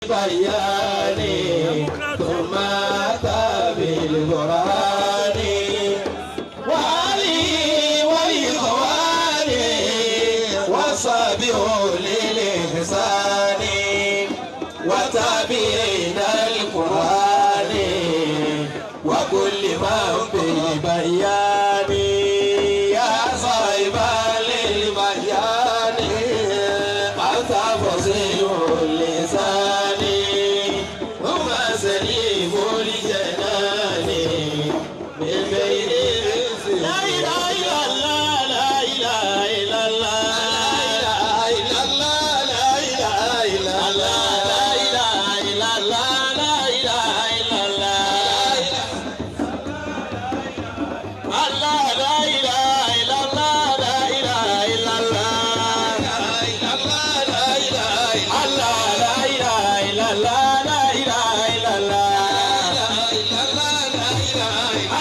بالبيان ثم أتى بالبرهان وعلي وإخواني وصحبه للإحسان وتابعين القرآن وكل من بالبيان يا صاحب للبيان أنت فصيح اللسان ثم سليم الجنان من بين لا إله إلا الله لا إله إلا الله لا إله إلا الله لا إله إلا الله لا إله إلا الله لا إله إلا الله الله لا إله إلا الله لا إله إلا الله لا إله الله لا إله إلا الله لا إله إلا الله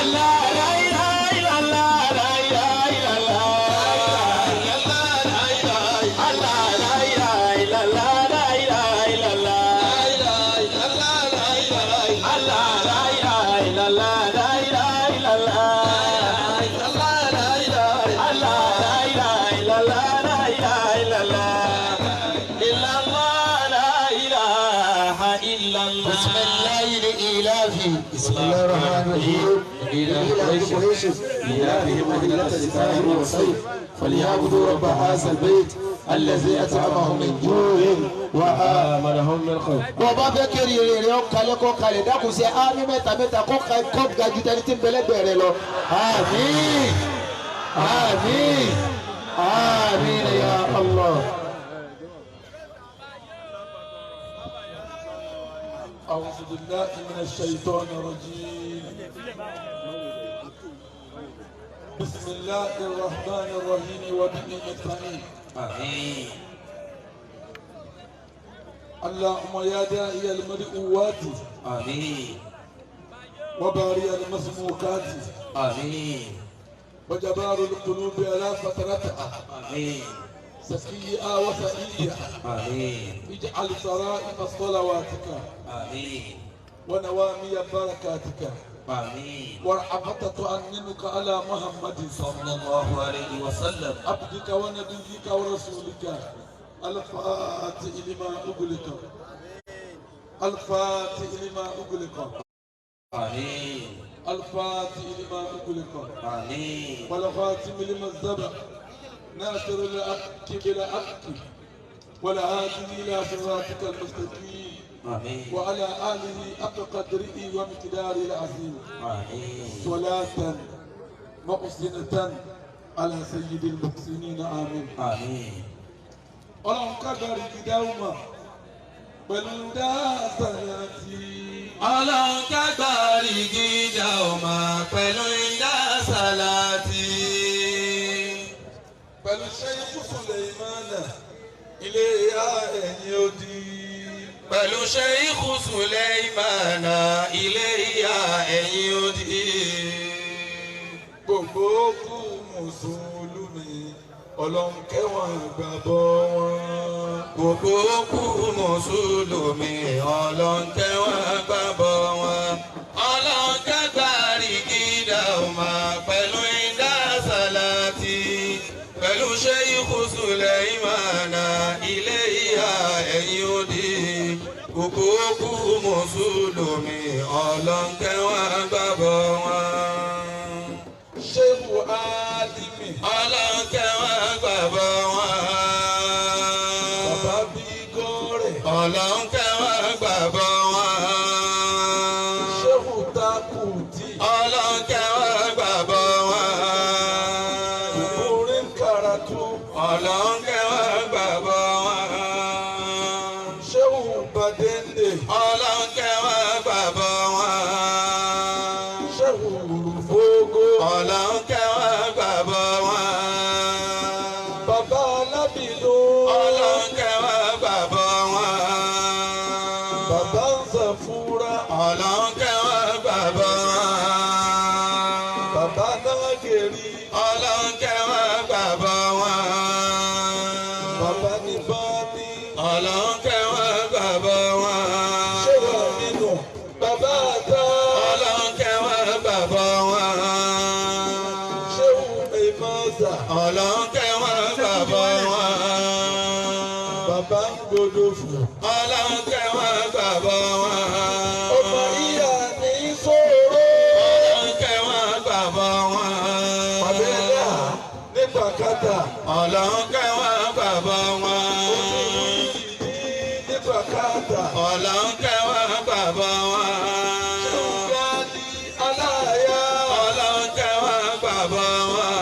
الله لا إله إلا الله لا إله إلا الله الله لا إله إلا الله لا إله إلا الله الله لا إله إلا الله لا إله إلا الله الله لا إله إلا الله لا إله إلا الله إلا الله لا إله إلا الله. بسم الله لإيلاف بسم الله الرحمن الرحيم لإيلاف قريش إيلافهم رحلة الشتاء والصيف فليعبدوا رب هذا البيت الذي أطعمهم من جوع وآمنهم من خوف. Bó bá fẹ́ kí rere rẹ̀ ó kalẹ̀ kó kalẹ̀ dákun ṣe àmín mẹ́ta mẹ́ta kó kó ga ju tẹni tí ń bẹ̀lẹ́gbẹ̀ rẹ lọ. Àmín, àmín, àmín ya Allah. أعوذ بالله من الشيطان الرجيم. بسم الله الرحمن الرحيم وبه نستعين. آمين. اللهم يا داعي المدعوات آمين. وباري المسموكات آمين. وجبار القلوب على فترتها آمين. سكيها وسئيها آمين. اجعل سرائر صلواتك آمين. ونوامي بركاتك آمين. ورحمة تؤننك على محمد صلى الله عليه وسلم عبدك ونبيك ورسولك الفاتح لما أغلق الفاتح لما أغلق آمين. الفاتح لما أغلق آمين. والخاتم لما سبق ناصر الحق بالحق والهادي إلى صراطك المستقيم آمين. وعلى آله حق قدره ومقداره العظيم. آمين. صلاة محسنة على سيد المحسنين آمين. آمين. Ọlọ́run kábàárì gídáwùmá pẹ̀lú dáàsàlátì. Ọlọ́run kágbárí gíga ọmọ pẹ̀lú ìdásálátì. Pẹ̀lú Ṣẹ́yìnkù Sùlẹ̀mánà ilé ìyá ẹ̀yìn odi. Pẹ̀lú Ṣẹ́yìnkù Sùlẹ̀mánà ilé ìyá ẹ̀yìn odi. Gbogbo kú mùsùlùmí ọlọ́run kẹwàá gbàgbọ́ wọn. Gbogbo kú mùsùlùmí ọlọ́run kẹwàá gbàgbọ́ wọn. Ọlọ́run kágbárí gíga ọmọ pẹ̀lú ìdásálátì. Pẹ̀lú Ṣẹ́yìnkù Sùlẹ̀mánà ilé ìyá ẹ̀yìn odi. Gbogbo kú mùsùlùmí ọlọ́run kẹwàá gbàgbọ́ wọn. Ṣéhù Álímì Ọlọ́run kẹwàá gbàgbọ́ wọn. bàbá bí gọ́rẹ̀. Ọlọ́run kẹwàá gbàgbọ́ wọn. Ṣéhù Takùtì Ọlọ́run kẹwàá gbàgbọ́ wọn. orin karatu. Ọlọ́run kẹwàá gbàgbọ́ wọn. Ṣéhù Bàdéndé Ọlọ́run kẹwàá gbàgbọ́ wọn. Ṣéhù Rúfógó Ọlọ́run kẹwàá gbàgbọ́ wọn. bàbá Alábìlú Ọlọ́run kẹwàá gbàgbọ́ wọn. bàbá Nzàfúrà Ọlọ́run kẹwàá gbàgbọ́ wọn. bàbá Nágèrì Ọlọ́run kẹwàá gbàgbọ́ wọn. bàbá Níbàmí Ọlọ́run kẹwàá gbàgbọ́ wọn. Ọlọ́run kẹwàá bàbá wọn. Ṣùgbọ́n aláya. Ọlọ́run kẹwàá bàbá wọn.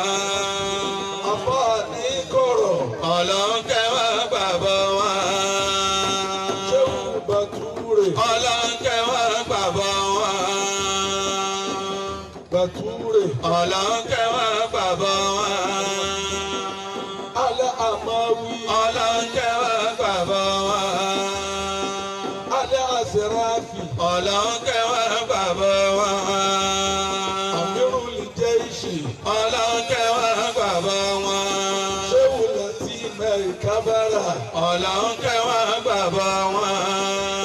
Àfọ̀ ní kọ̀rọ̀. Ọlọ́run kẹwàá bàbá wọn. Ṣéwù Bàtúrè. Ọlọ́run kẹwàá bàbá wọn. Bàtúrè. Ọlọ́run kẹwàá bàbá wọn. Alẹ́ àmàwí. Ọlọ́run kẹwàá bàbá wọn. Alẹ́ àṣẹráfì. Ọlọ́run kẹwàá bàbá wọn. Àmírùlì jẹ́ ìṣì. Ọlọ́run kẹwàá bàbá wọn. Ṣéwù láti mẹ́rin kábàrà. Ọlọ́run kẹwàá bàbá wọn.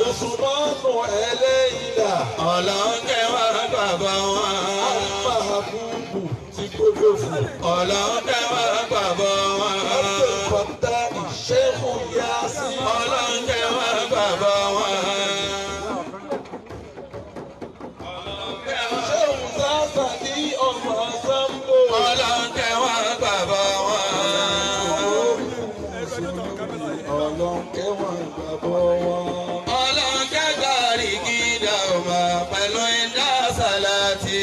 Òṣùmọ́nù ẹlẹ́yìnlá. Ọlọ́run kẹwàá bàbá wọn. Alimahabubu ti gbogbo fún. Ọlọ́run kẹwàá bàbá wọn. Abdulfata Ṣéhù Yásí. Ọlọ́run kẹwàá bàbá wọn. Ṣéhù Sásà ní ọmọ Sambo. Ọlọ́run kẹwàá bàbá wọn. Ọlọ́run kẹwàá bàbá wọn. Ọlọ́run kẹgbàrí gíga ọmọ pẹ̀lú ìdá sàlátì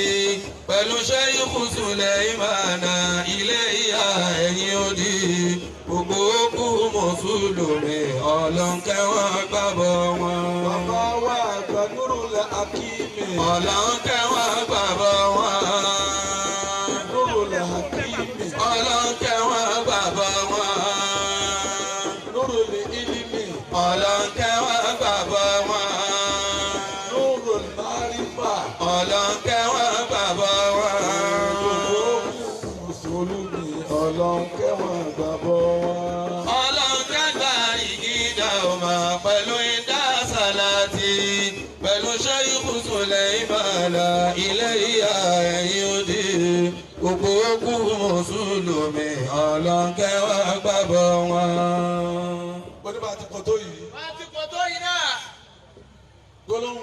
pẹ̀lú Ṣẹ́yìkù Sùlẹ̀ìmánà ilé ìyá ẹ̀yìn odi gbogbo kú mùsùlùmí Ọlọ́run kẹwàá bàbá wọn. Bàbá wa àgbà Nurul Hakimi. Ọlọ́run kẹwàá bàbá wọn. Nurul Hakimi. Ọlọ́run kẹwàá bàbá wọn. Nurul Ilimi. Ọlọ́run kẹwàá bàbá wọn. Nurul Marifa. Ọlọ́run kẹwàá bàbá wọn. Gbogbo mùsùlùmí Ọlọ́run kẹwàá bàbá wọn. Ọlọ́run kẹgbà ìgídà ọmọ pẹ̀lú ìdá sàlátì pẹ̀lú Ṣẹ́yìkù Sùlẹ̀ìmánà ilé ìyá ẹ̀yìn òdì gbogbo kú mùsùlùmí Ọlọ́run kẹwàá bàbá wọn. Wọ́n ní bá a ti pọ̀ tó yìí. Wọ́n ti pọ̀ tó yìí náà. Gbólóhùn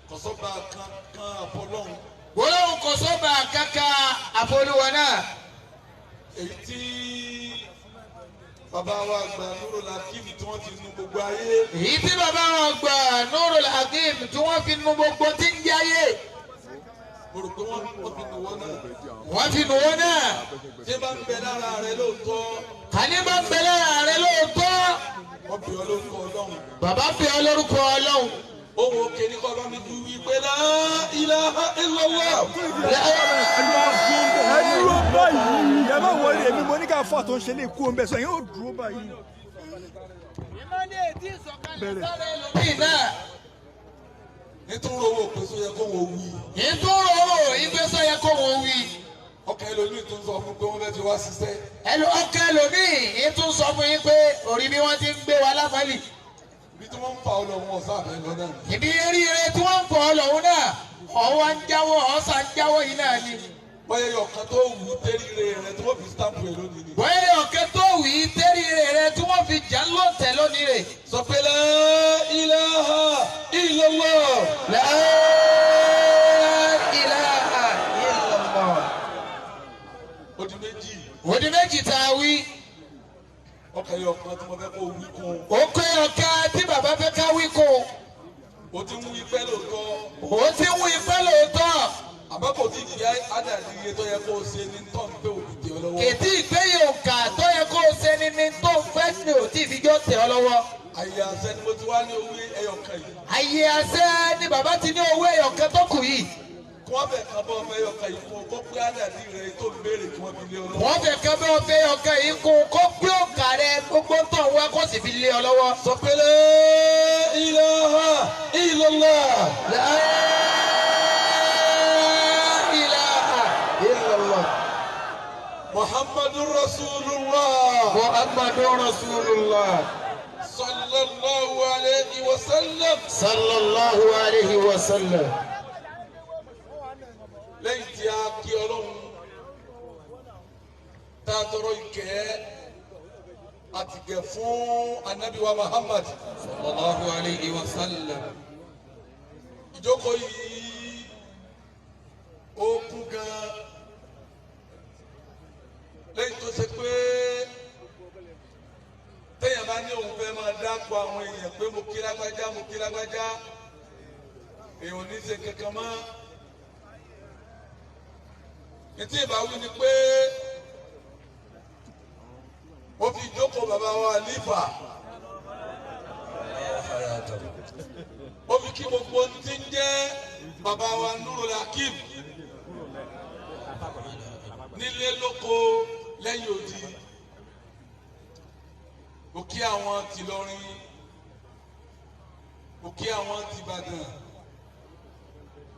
kọ̀sọ́ba kankan àfọlọ́hún. Gbólóhùn kò sọ́ba kankan àfolúwa náà. Èyí tí bàbá wa àgbà Nurul Hakim tí wọ́n ti nu gbogbo ayé. Èyí tí bàbá wọn gbà Nurul Hakim tí wọ́n fi nu gbogbo tí ń jẹ́ ayé. Mo rò pé wọ́n fi nu wọ́n náà. Wọ́n fi nu wọ́n náà. Ṣé bá ń bẹ lára rẹ lóòótọ́? Kàní bá ń bẹ lára rẹ lóòótọ́. Wọ́n bì ọ́ lórúkọ Ọlọ́run. Bàbá bì ọ́ lórúkọ Ọlọ́run. Ohun òkè ní kọ́ bá mi ju wípé la ilaha illallah. Ẹ dúró báyìí, ẹ má wọlé, èmi mo ní ká fà tó ń ṣe lè kú omi ẹ sọ yín ó dúró báyìí. Ìmọ̀lẹ̀ èdè ìsọ̀kalẹ̀ Bẹ̀rẹ̀. sára ẹlòmíì náà. Nítorí owó òpè sọ yẹ kó wọ́n wí. Ìtúrò owó ìgbésọ̀ yẹ kó wọ́n wí. Ọkàn ẹlòmíì tó ń sọ fún pé wọ́n fẹ́ fi wá ṣiṣẹ́. Ẹlò ọkàn ẹlòmíì ìtún sọ fún yín pé orí bí wọ́n ti ń gbé wa láfàlì. Ibi tí wọ́n ń fa ọ lọ wọn ọ̀sán àbẹ̀ lọ náà. Ìdí eríire tí wọ́n ń fọ̀ ọ́ lọ́hún náà, ọ̀wá ń jáwọ́ ọ̀sà ń jáwọ́ yìí náà ni. Bọ́yá ọ̀kan tó wù ú tẹ́rìíre rẹ tí wọ́n fi stamp ẹ̀ lónìí ni. Bóyá ọ̀kẹ́ tó wì í tẹ́rìíre rẹ tí wọ́n fi jà lóǹtẹ̀ lónìí rè. Sọ pé la ilaha illallah. La ilaha illallah. Ó di méjì. Òdi méjì tá a wí. Ọkàn yọ ọ̀kan tí mo fẹ́ kó wí kún. Ó pé ọ̀kẹ́ tí bàbá fẹ́ ká wí kún. O ti ń wí pẹ́ lóòótọ́. Ó ti ń wí pẹ́ lóòótọ́. Àmọ́ kò tí ì di ádàdí iye tó yẹ kó o ṣe ní tọ́ ń pé òbí tẹ̀ ọ́ lọ́wọ́. Kètí ìgbéyìí òǹkà tó yẹ kó o ṣe ni tó ń fẹ́ ni ò tí ì fi jọ́ tẹ̀ ọ́ lọ́wọ́. Àyè àṣẹ ni mo ti wá ní owó ẹyọ kan yìí. Àyè àṣẹ ni bàbá ti ní owó ẹyọ kan tó kù yìí. Kí wọ́n fẹ́ kan bọ́ ọmọ ẹyọ kan yìí fún o kó pé ádàdí rẹ tó ń béèrè kí wọ́n fi lé ọ lọ́wọ́. Wọ́n fẹ́ kan bọ́ ọmọ ẹyọ kan yìí kún kó gbé òǹkà rẹ gbogbo tó ń wá kó sì fi lé ọ lọ́wọ́. Sọ pé la ilaha illallah. La ilaha illallah. Muhammadur Rasulullah. Muhammadur Rasulullah. Sallallahu alayhi wa sallam. Sallallahu alayhi wa sallam. Lẹ́yìn tí a kí Ọlọ́run tá a tọrọ ìkẹ́ àtìgẹ̀ fún anabi wa Muhammad. Sallallahu alayhi wa sallam. Ìjókòó yìí ó kún gan lẹ́yìn tó ṣe pé téèyàn bá bá ní òun fẹ́ máa dáko àwọn èèyàn pé mo kí lágbájá mo kí lágbájá èèyàn ò ní ṣe kankan mọ́. Ìtí ìbáwí ni pé mo fi ìjókòó bàbá wa Lífà mo fi kí gbogbo ohun tí ń jẹ́ bàbá wa Nurul Hakim nílé lóko lẹ́yìn odi. Mo kí àwọn tìlọrin, mo kí àwọn tìbàdàn,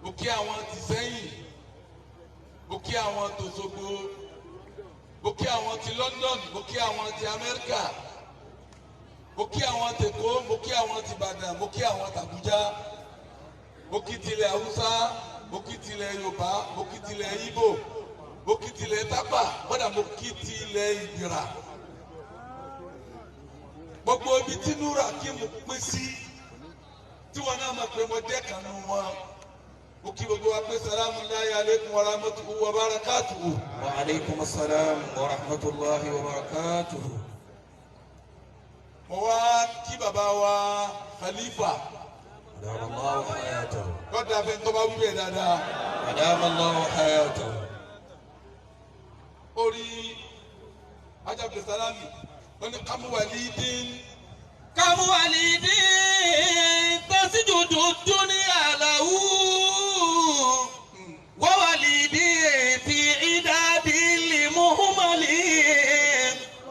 mo kí àwọn tìsẹ́yìn, mo kí àwọn tòṣogbo, mo kí àwọn ti London, mo kí àwọn ti Amẹ́ríkà, mo kí àwọn tèkó, mo kí àwọn tìbàdàn, mo kí àwọn tàbújá, mo kí tilẹ̀ Haúsá, mo kí tilẹ̀ Yorùbá, mo kí tilẹ̀ Ìgbò, mo kí tilẹ̀ Tápà, kódà mo kí tilẹ̀ Ìgbìrà. Gbogbo ibi tí Nurul Hakim pín sí tí wọn náà mọ̀ pé mo jẹ́ kànú wọn. Mo kí gbogbo wa pé salamu alayhi aleykum wa rahmatuhu wa barakatuhu. Wa aleykum salaam wa rahmatulahi wa barakatuhu. Mo wá kí bàbá wa Khalifa. Adamallahu hayatahu. Lọ́dà fẹ́ tó bá wúlò dáadáa. Adamallahu hayatahu. Orí Ajabde Salami wọ́n ní kamuwalidin. Kamuwalidin tasijudu dunya lahu wa walidin fi idadi limuhmali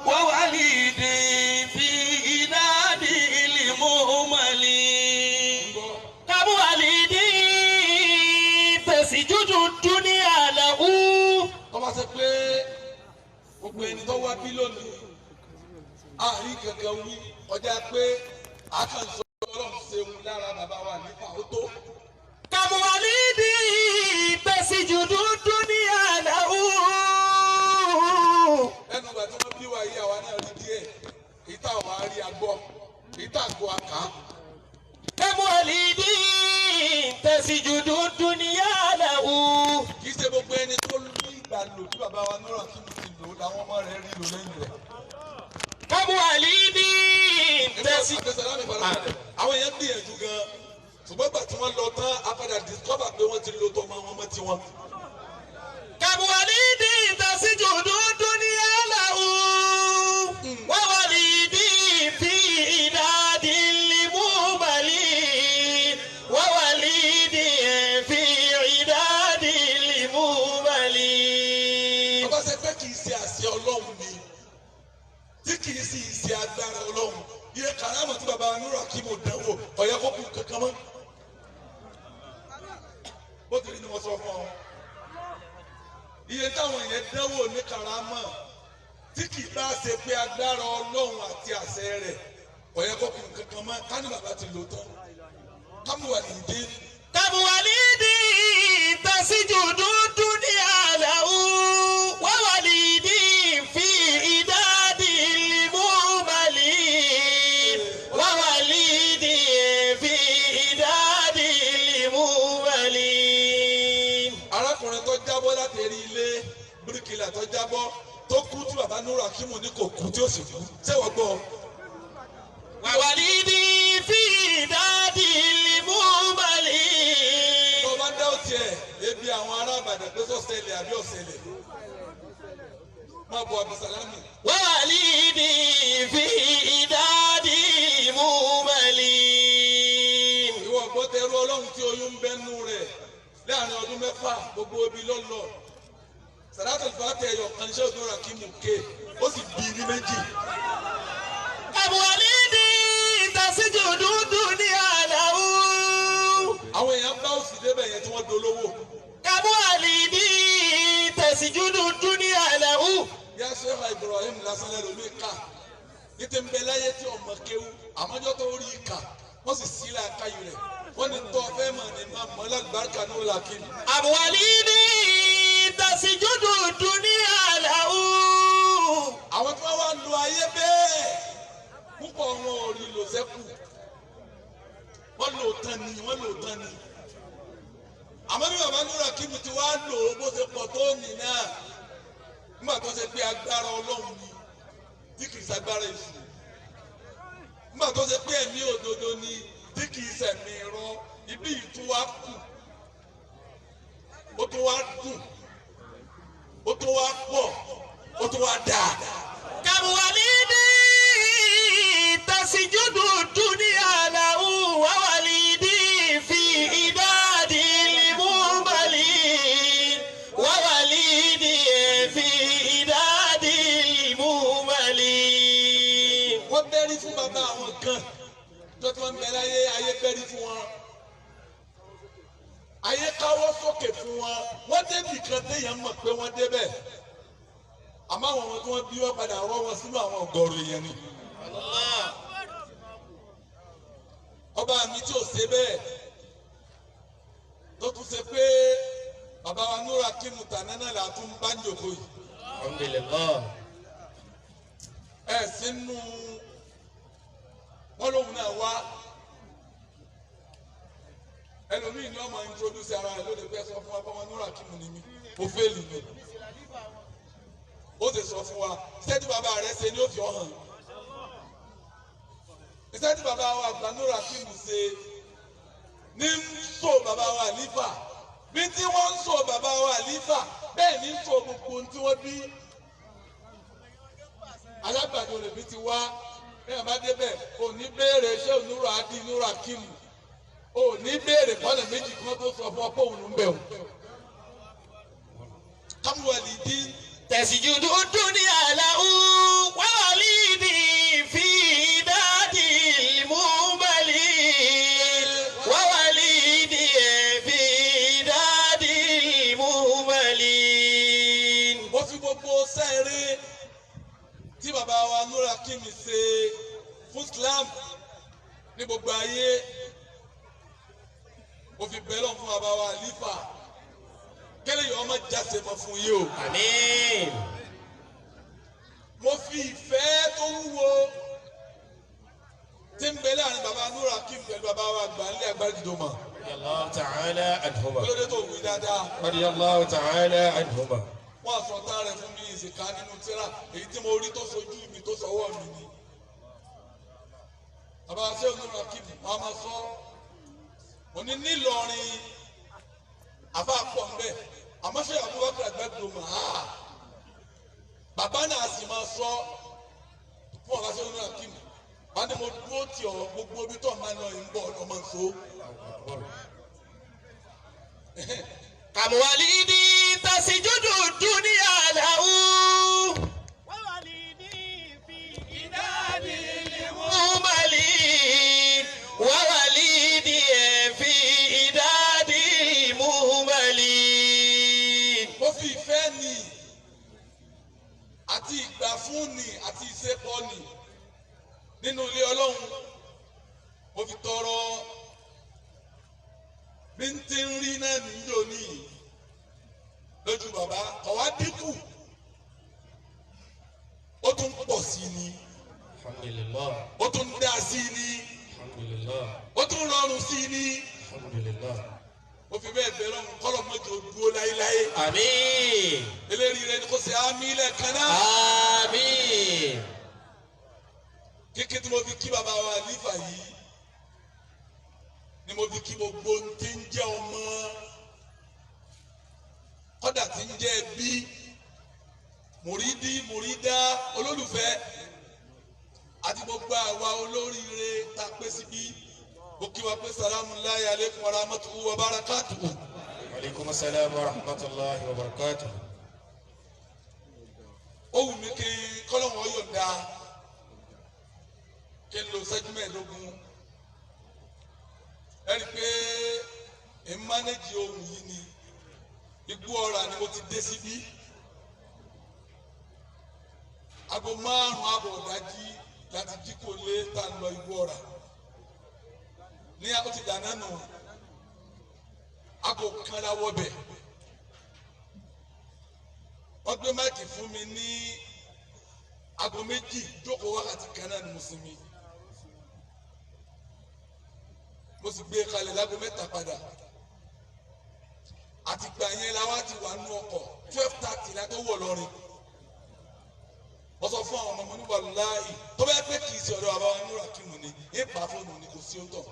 wa walidin fi idadi limuhmali. Kamuwalidin tasijudu dunya lahu. Tó bá ṣe pé gbogbo ẹni tó wá bí lónìí àárín kankan wí ọjà pé àkànṣe ọlọ́run ṣeun lára bàbá wa nípa ó tó. Kamuwalidi tasijudu dunya lahu. Ẹnu ìgbà tí wọ́n bí wa yìí àwa náà rí díẹ̀, èyí tá àwa rí agbọ́, èyí tá àgọ́ àká. Kamuwalidi tasijudu dunya lahu. Kì í ṣe gbogbo ẹni tó ní ìgbà lò bí bàbá wa Nurul Hakim ti lò làwọn ọmọ rẹ̀ rí lò lẹ́yìn rẹ̀. Kamuwalidi tasijudu. Àwọn èèyàn gbìyànjú gan, ṣùgbọ́n ìgbà tí wọ́n lọ tán a padà discover pé wọ́n ti lo tọmọ wọn mọ́ tiwọn. Kamuwalidi tasijudu dunya lahu wa walidi fi idadi limubali wa walidi fi idadi limubali. Ọba ṣe pé kì í ṣe àṣẹ Ọlọ́run ni, tí kì í sì ṣe agbára Ọlọ́run. Iye kàrámọ̀ tí bàbá Nurul Hakim dánwò ọ̀yẹ́ kó kú kankan mọ́. Bó ti rí ni mo sọ fún ọ. Iye táwọn èèyàn dánwò ní kàrámọ̀ tí kì í bá ṣe pé agbára Ọlọ́run àti àṣẹ rẹ̀ ọ̀yẹ́ kó kú kankan mọ́. Ká ní bàbá ti lò tán. Kamuwalidi. Kamuwalidi tasijudu dunya lahu wa walidi fi idadi limumali wa walidi fi idadi limumali. Arákùnrin tó jábọ́ láti rí ilé bíríkìlà tó jábọ́ tó kú tí bàbá Nurul Hakim ní kò kú tí ó sì kú. Ṣé wọ́n gbọ́? Wa walidi fi idadi limumali. Tó bá dá òtí ẹ̀ ebi àwọn ará Ìbàdàn pé sọ̀sẹ̀lẹ̀ àbí ọ̀sẹ̀lẹ̀. Má bọ̀ Abdulsalami. Wa walidi fi idadi limumali. Ìwọ gbọ́ tẹrú Ọlọ́run tí oyún ń bẹ́nu rẹ̀ láàrin ọdún mẹ́fà gbogbo ibi lọ́lọ́. Sàrátà Fàtẹ̀ ẹ̀yọ̀ kan iṣẹ́ Nurul Hakim ké ó sì bí ní méjì. Kamuwalidi tasijudu dunya lahu. Àwọn èèyàn bá òsì débẹ̀ yẹn tí wọ́n dolówó. Kamuwalidi tasijudu dunya lahu. Yá Sheikh Ibrahim lásán lẹ́lòmí ká. Ní ti ń bẹ láyé tí ọmọ kéwú, àmọ́jọ́ tó rí i kà, wọ́n sì sí làákàyè rẹ̀. Wọ́n ní tọ́ fẹ́ mọ̀ ní máa mọ́ lálùbáríkà Nurul Hakim. Kamuwalidi tasijudu dunya lahu. Àwọn tí wọ́n wá lu ayé bẹ́ẹ̀ púpọ̀ wọn ò rí lò sẹ́kù. Wọ́n lò tán ni, wọ́n lò tán ni. Àmọ́ bí bàbá Nurul Hakim ti wá lò ó bó ṣe pọ̀ tó nì náà. Nígbà tó ṣe pé agbára Ọlọ́run ni tí kì í ṣagbára èṣù. Nígbà tó ṣe pé ẹ̀mí òdodo ni tí kìí ṣẹ̀mí irọ́, ibi yìí tún wá kù, ó tún wá dùn, ó tún wá pọ̀, ó tún wá dáa. كمولدي تسجد الدنيا له ووليدي في عباد المهملين ووليدي في عباد المهملين. Wọ́n bẹ́rí fún bàbá àwọn kan tó tí wọ́n ń bẹ láyé, ayé bẹ́rí fún wọn, ayé káwọ́ sókè fún wọn, wọ́n débì kan téèyàn mọ̀ pé wọ́n débẹ̀, àmọ́ àwọn ọmọ tí wọ́n bí wọ́n padà rọ́ wọn sínú àwọn ọgọ́rùn èèyàn ni. Ọba mi tí ò ṣe bẹ́ẹ̀ tó tún ṣe pé bàbá wa Núra Kímù tànánà là tún bá ń jòkó yìí. Alhamdulillah. Ẹ sínú wọn lóhùn náà wá, ẹlòmíì ni ọmọ introduce ara rẹ lóde pé sọ fún wa bọ́mọ Núra Kímù ni mí, mo fẹ́ẹ̀lì mi. Ó sì sọ fún wa iṣẹ́ tí bàbá rẹ ṣe ni ó fi ọ hàn, iṣẹ́ tí bàbá wa àgbà Núra Kímù ṣe ní ń sọ bàbá wa àlífà, bí tí wọ́n ń sọ bàbá wa àlífà bẹ́ẹ̀ ní ń sọ gbogbo ohun tí wọ́n bí. Alágbàdo lèmi ti wá, bẹ́ẹ̀ bá débẹ̀ ò ní béèrè ṣé ònúrò adi Núra Kímù, ò ní béèrè kọ́nà méjì kí wọ́n tó sọ fún ọ pé òun ń bẹ̀ wọ́n. Kámúwẹ̀lì dín. تسجد الدنيا له ووليدي في عباد المهملين ووليدي في عباد المهملين. Mo fi gbogbo sẹ́ẹ̀rẹ́ tí bàbá wa Núra Kímù ṣe fún Islam ní gbogbo ayé, mo fi bẹ́ẹ̀ lọ́n fún bàbá wa àlífà kẹ́lẹ́ yìí ọmọ jáse mọ́ fún yìí o. Àmín. Mo fi ìfẹ́ tó wúwo tí ń bẹ láàrin bàbá Núra Kímù pẹ̀lú bàbá wa àgbà ńlẹ̀ agbárí-dìdòmọ̀. Radiyallahu ta'ala anhuma. Kí ló dé tó wí dáadáa? Radiyallahu ta'ala anhuma. Wọ́n sọ tá rẹ̀ fún mi ìsìnká nínú tírà èyí tí mo rí tó sojú mi tó sọwọ́ mi ni. Bàbá ṣé Núra Kímù wọn a máa sọ òní nílọrin àfa pọ̀ nbẹ, àmọ́ ṣé Abubakar Àgbàdìdòmọ̀ ha bàbá náà sì máa sọ fún ọ̀gá ṣé Núra Kímù wọn ni mo dúró tì ọ́ gbogbo ibi tó máa ń lọ yìí ń bọ̀ ọmọ nso. كمولدي تسجد الدنيا له ووليدي في عداد المهملين ووليدي في عداد المهملين. Mo fi ìfẹ́ ni àti ìgbà fún ni àti ìṣepọ̀ ni nínú ilé Ọlọ́run, mo fi tọrọ bí n ti ń rí náà níjó ní lójú bàbá ọ̀wá dínkù, ó tún pọ̀ sí ni. Alhamdulillah. Ó tún dá sí ni. Alhamdulillah. Ó tún rọrùn sí ni. Alhamdulillah. Mo fi bẹ́ẹ̀ bẹ́ẹ̀ lọ́run kọ́lọ́ mọ́jọ dúró láéláé. Àmín. Eléyìí rẹ ni kò ṣe àmì lẹ́ẹ̀kan náà. Àmín. Kíkí tí mo fi kí bàbá wa lífà yìí ni mo fi kí gbogbo ohun tí ń jẹ́ ọmọ, kọ́dà tí ń jẹ́ ẹbí, mùrídí mùrídá, olólùfẹ́ àti gbogbo àwa olóríire tá a pé síbí. Mo kí wa pé salamu alayhi aleykum wa rahmatulahi wa barakatuhu. Aleykum salaam wa rahmatulahi wa barakatuh. Ó wù mí kí kọ́lọ́hún yọ̀ǹda kí n lo ṣẹ́jú 15. Ẹ rí i pé ń mánéjì ohun yìí ni igbó ọ̀rà ni mo ti dé síbí. Aago 5:30 ọ̀dájí láti jí kò lé tá a lọ igbó ọ̀rà ní ó ti dáná nù. Aago 1 la wọ bẹ̀. Wọ́n gbé máìkì fún mi ní aago 2, jókòó wákàtí kan náà ni mo sinmi. Mo sì gbé e kalẹ̀ láago 3 padà. Àti gbà yẹn la wá ti wà nú ọkọ̀ 12:30 la tó wọ̀ lọ́rin. Wọ́n sọ fún àwọn ọmọ mi nígbà láàyè tó bá pẹ́ kì í ṣe ọ̀dọ̀ bàbá wa nínú Rakimu ni ipa fóònù ni kò sí ó tọ̀.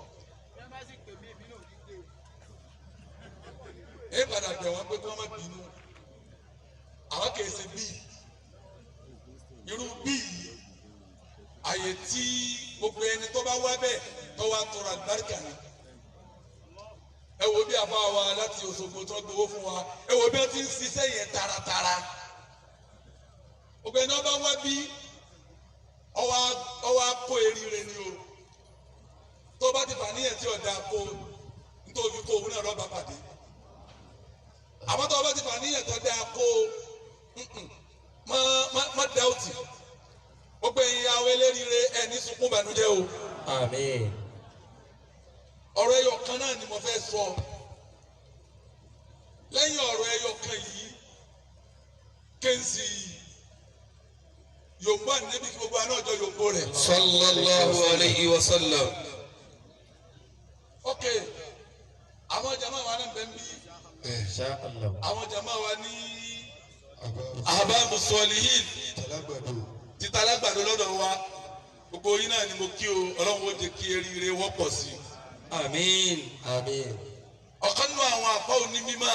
Ẹ padà bẹ̀ wọ́n pé kí wọ́n má bínú. Àwọn kì í ṣe bíi irú bíi àyè tí gbogbo ẹni tó bá wá bẹ́ẹ̀ tó wá tọrọ àlùbáríkà ni. Ẹ wo bí àbá wa láti Òṣogbo tó gbowó fún wa, ẹ wo bí wọ́n ti ń ṣiṣẹ́ yẹn taratara. Gbogbo ẹni wọ́n bá wá bí ọwọ́ akó erire ni o. Tó bá ti fà níyẹn tí ọ̀dà kó nítorí kó òun náà lọ́ba pàdé. Àmọ́ tó bá ti fà níyẹn tó dáa kó má dáùtì. Gbogbo ẹ̀yin àwọn eléríire ẹ̀ ní sunkún bànújẹ́ o. Àmín. Ọ̀rọ̀ ẹyọ kan náà ni mo fẹ́ sọ. Lẹ́yìn ọ̀rọ̀ ẹyọ kan yìí, kéńsì Yorùbá níbi kí gbogbo àná ọjọ́ Yorùbá rẹ̀. Sallallahu alayhi wa sallam. Ok, àwọn jama wa náà bẹ́ẹ̀ bí. Insha Allah. Àwọn jama wa ní Ahbabu Solihin títa alágbàdo lọ́dọ̀ wa. Gbogbo yín náà ni mo kí o, Ọlọ́run ó jẹ́ kí eríire wọ́pọ̀ sí i. Àmín. Àmín. Ọ̀kan nínú àwọn àfọ́ òní mímọ́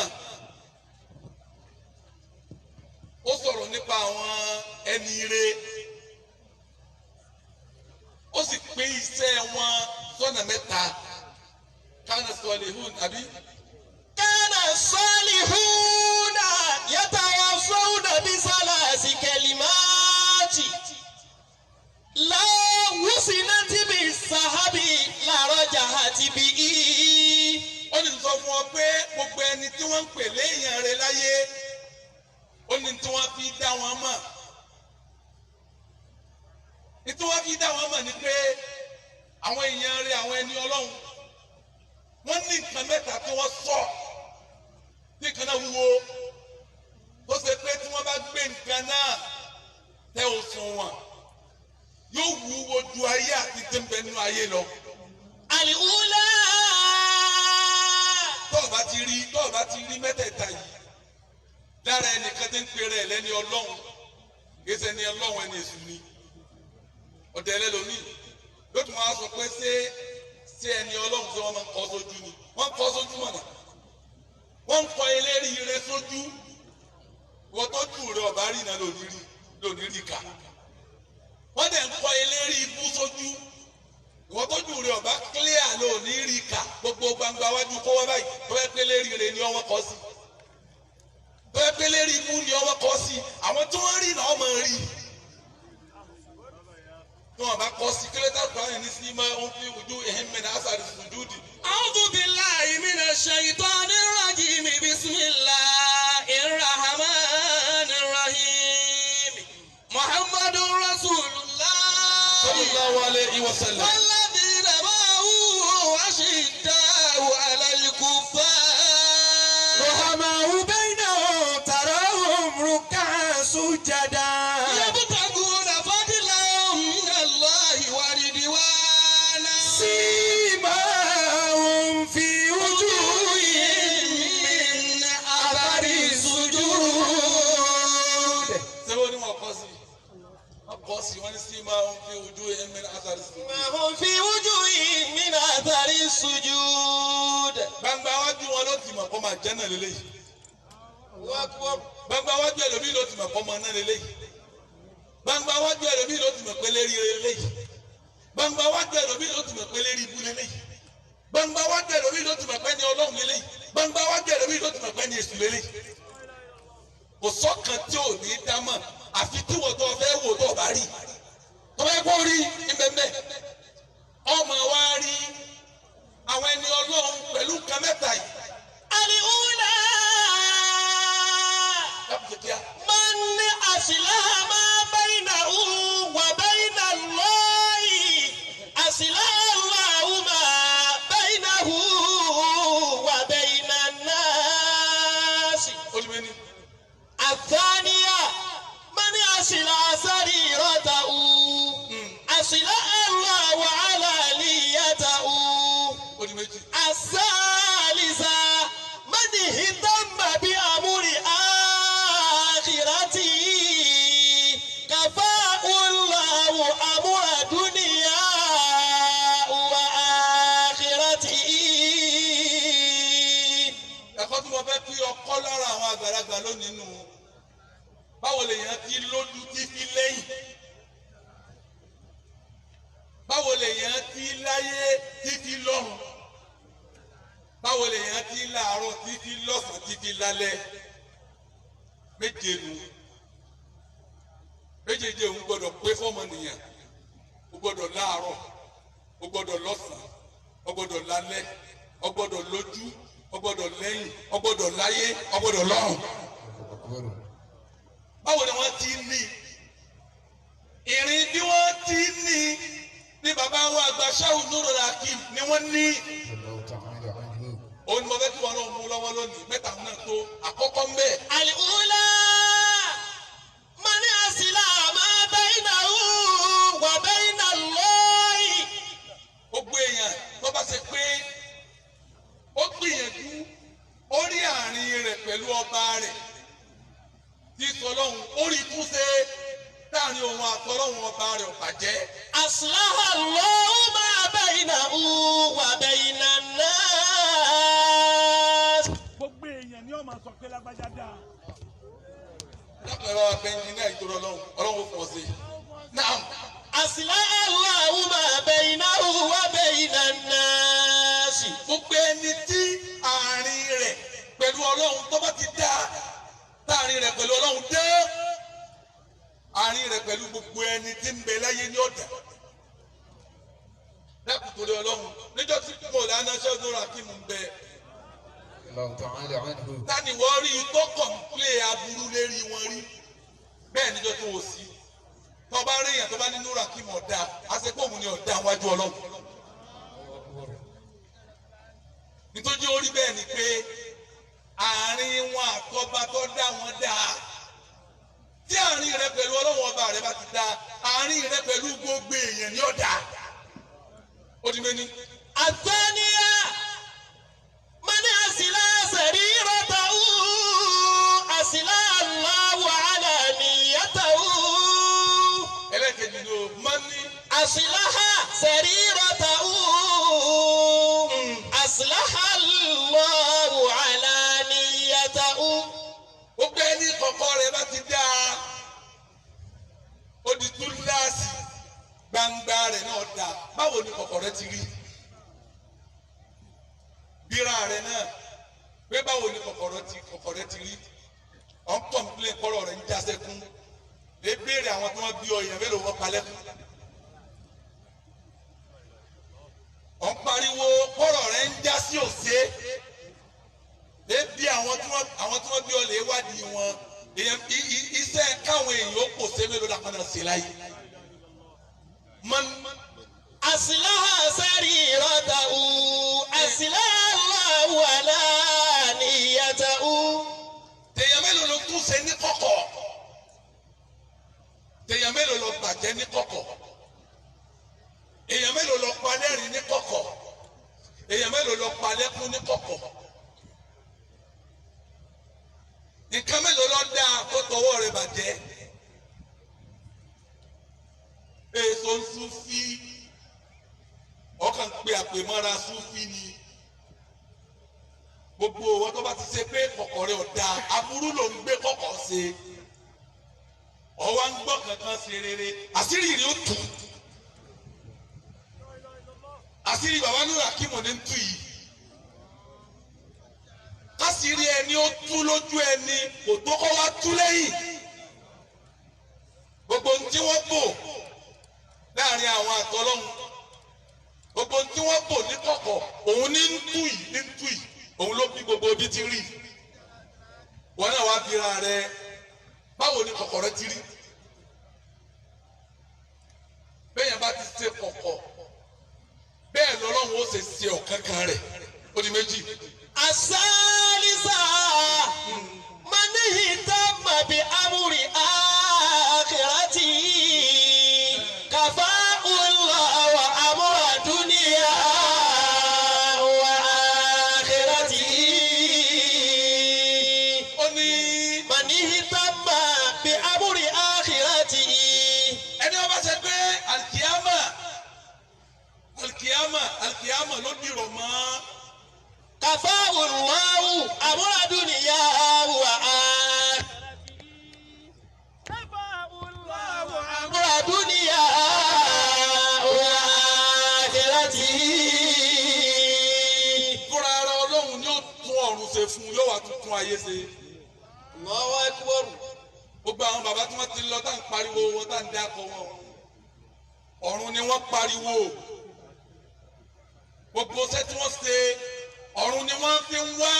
ó sọ̀rọ̀ nípa àwọn ẹni ire, ó sì pín iṣẹ́ wọn sọ́nà mẹ́ta. Kánà sọ̀lìhún àbí. Kánà sọ̀lìhún yatawasawna bisalasi kalimati la wusinati bisahabi la rajahati bihi. Ó ní sọ fún ọ pé gbogbo ẹni tí wọ́n ń pè léèyàn rẹ láyé, ó ní tí wọ́n fi dá wọn mọ̀. Ní tí wọ́n fi dá wọn mọ̀ ni pé àwọn èèyàn rẹ, àwọn ẹni Ọlọ́run, wọ́n ní nǹkan mẹ́ta tí wọ́n sọ ní nǹkan náà wúwo tó ṣe pé tí wọ́n bá gbé nǹkan náà tẹ òṣùwọ̀n yóò wúwo ju ayé àti tí ń bẹ nínú ayé lọ. Àlìhùlá. Tọ́ọ̀ bá ti rí tọ́ọ̀ bá ti rí mẹ́tẹ̀ẹ̀ta yìí lára ẹnìkan tí ń pè rẹ̀ lẹ́ni Ọlọ́run, kìí ṣe ẹni Ọlọ́run, ẹni èṣù ni. Ọ̀dẹ̀ ẹlẹ́lòmíì yóò tún wá sọ pé ṣé ẹni Ọlọ́run tí wọ́n máa ń kọ́ sójú ni? Wọ́n ń kọ́ sójú mọ̀nà, wọ́n ń kọ́ eléri ire sójú. Wọ́n tó jù rẹ ọ̀bá rí iná lónìí rí ká. Wọ́n dẹ̀ ń kọ́ eléri ibú sójú. Wọ́n tó jù rẹ ọ̀bá clear lónìí rí ká. Gbogbo gbangba wájú kó wá báyìí tó fẹ́ pé eléri ire ni ọwọ́ kọ́ sí, tó fẹ́ pé eléri ibú ni ọwọ́ kọ́ sí. Àwọn tí wọ́n rí náà máa rí. Tí wọ́n bá kọ́ sí kílẹ̀tà kúránì ní sinimá ń fi ojú ẹ̀hìn mẹ́ta àṣàrí sùjúdì. A'udhu billahi minash shaitanir rajim. Bismillahir rahmanir rahim. Muhammadur Rasulullah. Sallallahu alayhi wa sallam. Walladhina ma'ahu ashidda'u 'alal kuffar. Ruhama'u bainahum tarahum ruk'an sujadan. Yabtaguna fadlan minallahi wa ridwana. Simahum fi wujuhihim min athari sujud. Ṣé wọ́n ní wọ́n kọ́ sí? Wọ́n kọ́ sí, wọ́n ní simahum fi wujuhihim min athari sujud. Simahum fi wujuhihim min athari sujud. Gbangba wájú wọn ló ti mọ̀ kọ́ máa jẹ́ náà lélẹ́yìí. Gbangba wájú ẹlòmíì ló ti mọ̀ kọ́ máa ná lélẹ́yìí. Gbangba wájú ẹlòmíì ló ti mọ̀ pé lérí lélẹ́yìí. Gbangba wájú ẹlòmíì ló ti mọ̀ pé lérí ibú lélẹ́yìí. Gbangba wájú ẹlòmíì ló ti mọ̀ pé ní Ọlọ́run lélẹ́yìí. Gbangba wájú ẹlòmíì ló ti mọ̀ pé ní èṣù lélẹ́yìí. Kò sọ́kàn tí ò ní dá mọ̀ àfi tí wọ́n tó fẹ́ wò tó bá rí. Tó bá kó rí ìbẹ̀mẹ̀. Ọmọ wa rí àwọn ẹni Ọlọ́run pẹ̀lú nǹkan mẹ́ta yìí. Al-ula. Man aslaha ma baynahu wa bayna Allahi aslaha Allahu ma baynahu wa bayna an-nas. Athaniya man aslaha sariratahu aslaha Allahu alaniyatahu. Asalisa man ihtamma bi amri akhirati kafa àgbàlagbà lónìí nù. Báwo lèèyàn ti lójú tí fi lẹ́yìn? Báwo lèèyàn ti láyé tí fi lọ́run? Báwo lèèyàn ti láàárọ̀ tí fi lọ́sàn-án tí fi lálẹ́? Méje nu. Méjèèjì òun gbọ́dọ̀ pé fọ́mọnìyàn. O gbọ́dọ̀ láàárọ̀, o gbọ́dọ̀ lọ́sàn-án, o gbọ́dọ̀ lálẹ́, o gbọ́dọ̀ lójú, o gbọ́dọ̀ lẹ́yìn, o gbọ́dọ̀ láyé, o gbọ́dọ̀ lọ́run. Báwo ni wọ́n ti ní ìrìn bí wọ́n ti ní ní bàbá wa àgbà Shehu Nurul Hakim ni wọ́n ní. Òun ni mo fẹ́ kí wọn náà mú lọ́wọ́ lónìí mẹ́ta náà tó àkọ́kọ́ ń bẹ̀. الأولى من أصلح ما بينه وبين الله. Gbogbo èèyàn tó bá ṣe pé ó gbìyànjú ó rí àárín rẹ̀ pẹ̀lú ọba rẹ̀ tí sọlọ́hún ó rí túnṣe láàrin òun àtọlọ́hún ọba rẹ̀ ò bàjẹ́. أصلح الله ما بينه وبين الناس. Gbogbo èèyàn ni ó máa sọ pé lágbájá dáa. Dákun ẹ bá wa bẹ ẹnjìnìá ìtòrò ọlọ́run ọlọ́run ó fún ọ sí i. Naam. أصلح الله ما بينه وبين الناس. Gbogbo ẹni tí àárín rẹ̀ pẹ̀lú ọlọ́run tó bá ti dá láàrin rẹ̀ pẹ̀lú ọlọ́run dé àárín rẹ̀ pẹ̀lú gbogbo ẹni tí ń bẹ láyé ní ọ̀dà. Dákun torí ọlọ́run níjọ́ tí Mọ̀lánà Shehu Nurul Hakim ń bẹ. Tani wọ́n rí i tó kọ̀ǹplé aburú lérí wọn rí bẹ́ẹ̀ níjọ́ tó wò sí. Tó bá rí èèyàn tó bá ní Nurul Hakim ọ̀dà àṣepọ̀ òun ni ọ̀dà wájú ọlọ́run. Nítorí orí bẹ́ẹ̀ ni pé àárín wọn àtọba tó dá wọn dá. Tí àárín rẹ pẹ̀lú ọlọ́run ọba rẹ bá ti dá, àárín rẹ pẹ̀lú gbogbo èèyàn ni ó dá. Ó di méní. الثانية من أصلح سريرته أصلح الله علانيته. Ẹlẹ́kejì ni o máa ní. أصلح سريرته أصلح الله علانيته. Gbogbo ẹni kọ̀kọ́ rẹ̀ bá ti dá ó di túláàsì gbangba rẹ̀ náà dá. Báwo ni kọ̀kọ́ rẹ̀ ti rí? Bíra rẹ̀ náà pé báwo ni kọ̀kọ́ rẹ̀ ti rí? Ọ̀n kọ̀m̀plé kọ́rọ̀ rẹ̀ ń jásẹ́kún. Lè béèrè àwọn tí wọ́n bí ọ èèyàn mélòó wọ́n palẹ́kún. Ọ̀n pariwo kọ́rọ̀ rẹ̀ ń já sí òsè. Lè bí àwọn tí wọ́n bí ọ lè wádìí wọn. Èèyàn iṣẹ́ káwọn èèyàn ó kò sé mélòó làkànnà sí láyé. أصلح سريرته أصلح الله علانيته. Tèèyàn mélòó ló tún ṣe ní kọ̀kọ̀? Tèèyàn mélòó ló bàjẹ́ ní kọ̀kọ̀? Èèyàn mélòó ló palẹ́rìn ní kọ̀kọ̀? Èèyàn mélòó ló palẹ́kún ní kọ̀kọ̀? Nǹkan mélòó ló dáa tó tọwọ́ rẹ̀ bàjẹ́? Èso ń súnfí, ọkàn pé àpèmọ́ra súnfí ni. Gbogbo wọn tó bá ti ṣe pé kọ̀kọ̀ rẹ̀ ọ̀dà aburú ló ń gbé kọ̀kọ̀ ṣe. Ọwọ́ ń gbọ́ kankan ṣe rere, àṣírí rẹ̀ ó tú. Àṣírí bàbá Nurul Hakim ní ń tú yìí. Kásìrí ẹni ó tú lójú ẹni kò tó kọ́ wá tú lẹ́yìn. Gbogbo ohun tí wọ́n bò láàrin àwọn àtọ́lọ́hun, gbogbo ohun tí wọ́n bò ní kọ̀kọ̀, òun ní ń tú yìí ní ń tú yìí. Òun ló bí gbogbo ibi tí rí. Wọn náà wá bíra rẹ, báwo ni kọ̀kọ̀ rẹ ti rí? Bẹ́ẹ̀ yẹn bá ti ṣe kọ̀kọ̀, bẹ́ẹ̀ lọ́lọ́run ó ṣe ṣe ọ̀kan kan rẹ̀. Ó di méjì. الثالثة من اهتم بأمر آخرته كفاه الله أمر دنيا وآخرته. Ó ní من اهتم بأمر آخرته. ẹni wọ́n bá ṣe pé alikiyama alikiyama alikiyama ló dìrọ̀ mọ́. كفاه الله أمر دنياه وآخرته. أمر دنياه وآخرته. Fúnra ara Ọlọ́run ni ó tún ọ̀run ṣe fún un, yóò wá tún ayé ṣe. Allahu Akbar. Gbogbo àwọn bàbá tí wọ́n ti lọ tá à ń pariwo wọn, tá à ń dákọ̀ wọn, ọ̀run ni wọ́n pariwo. Gbogbo iṣẹ́ tí wọ́n ṣe, ọ̀run ni wọ́n fi ń wá.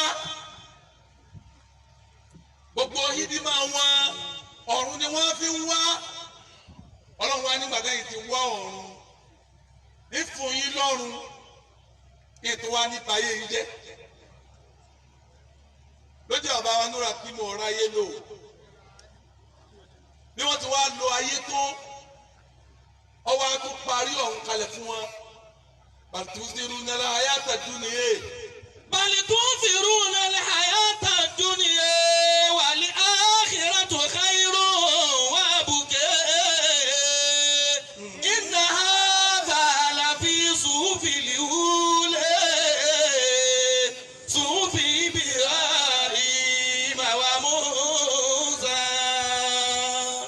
Gbogbo hídímà wọn, ọ̀run ni wọ́n fi ń wá. Ọlọ́run wa nígbà táyì ti wá ọ̀run ìfún yín lọ́run, ètò wa nípa ayé yín jẹ́. Lójú àbá wa núra kí mo ráyé lò, bí wọ́n ti wá lo ayé tó, ọwọ́ á tún parí ọ̀run kalẹ̀ fún wọn. Bàtúndínlù nílá ayé àtẹ̀dúnìyẹ. بل تؤثرون الحياة الدنيا والآخرة خير وأبقى. إن هذا لفي صحف الأولى صحف إبراهيم وموسى.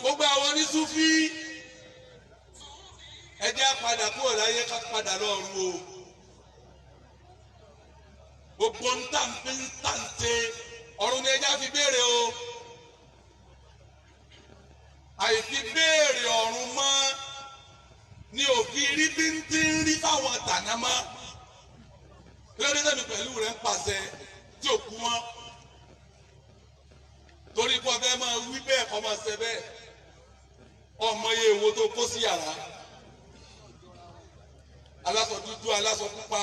Gbogbo àwọn onísúfí, ẹ jẹ́ á padà kúrò láyé, ká padà lọ́run o. Gbogbo ń tà ń fi ń tà ń ṣe, ọ̀run ni ẹ jẹ́ á fi béèrè o. Àìfi béèrè ọ̀run mọ́ ni òfin rí bí ń ti ń rí fáwọn tàná mọ́. Kí ló dé tẹ̀mí pẹ̀lú rẹ̀ ń pàṣẹ tí ò kú mọ́? Torí kó fẹ́ máa wí bẹ́ẹ̀, kọ́ máa ṣe bẹ́ẹ̀. Ọmọ iye èwo tó kó sí yàrá, aláṣọ dúdú, aláṣọ pupa,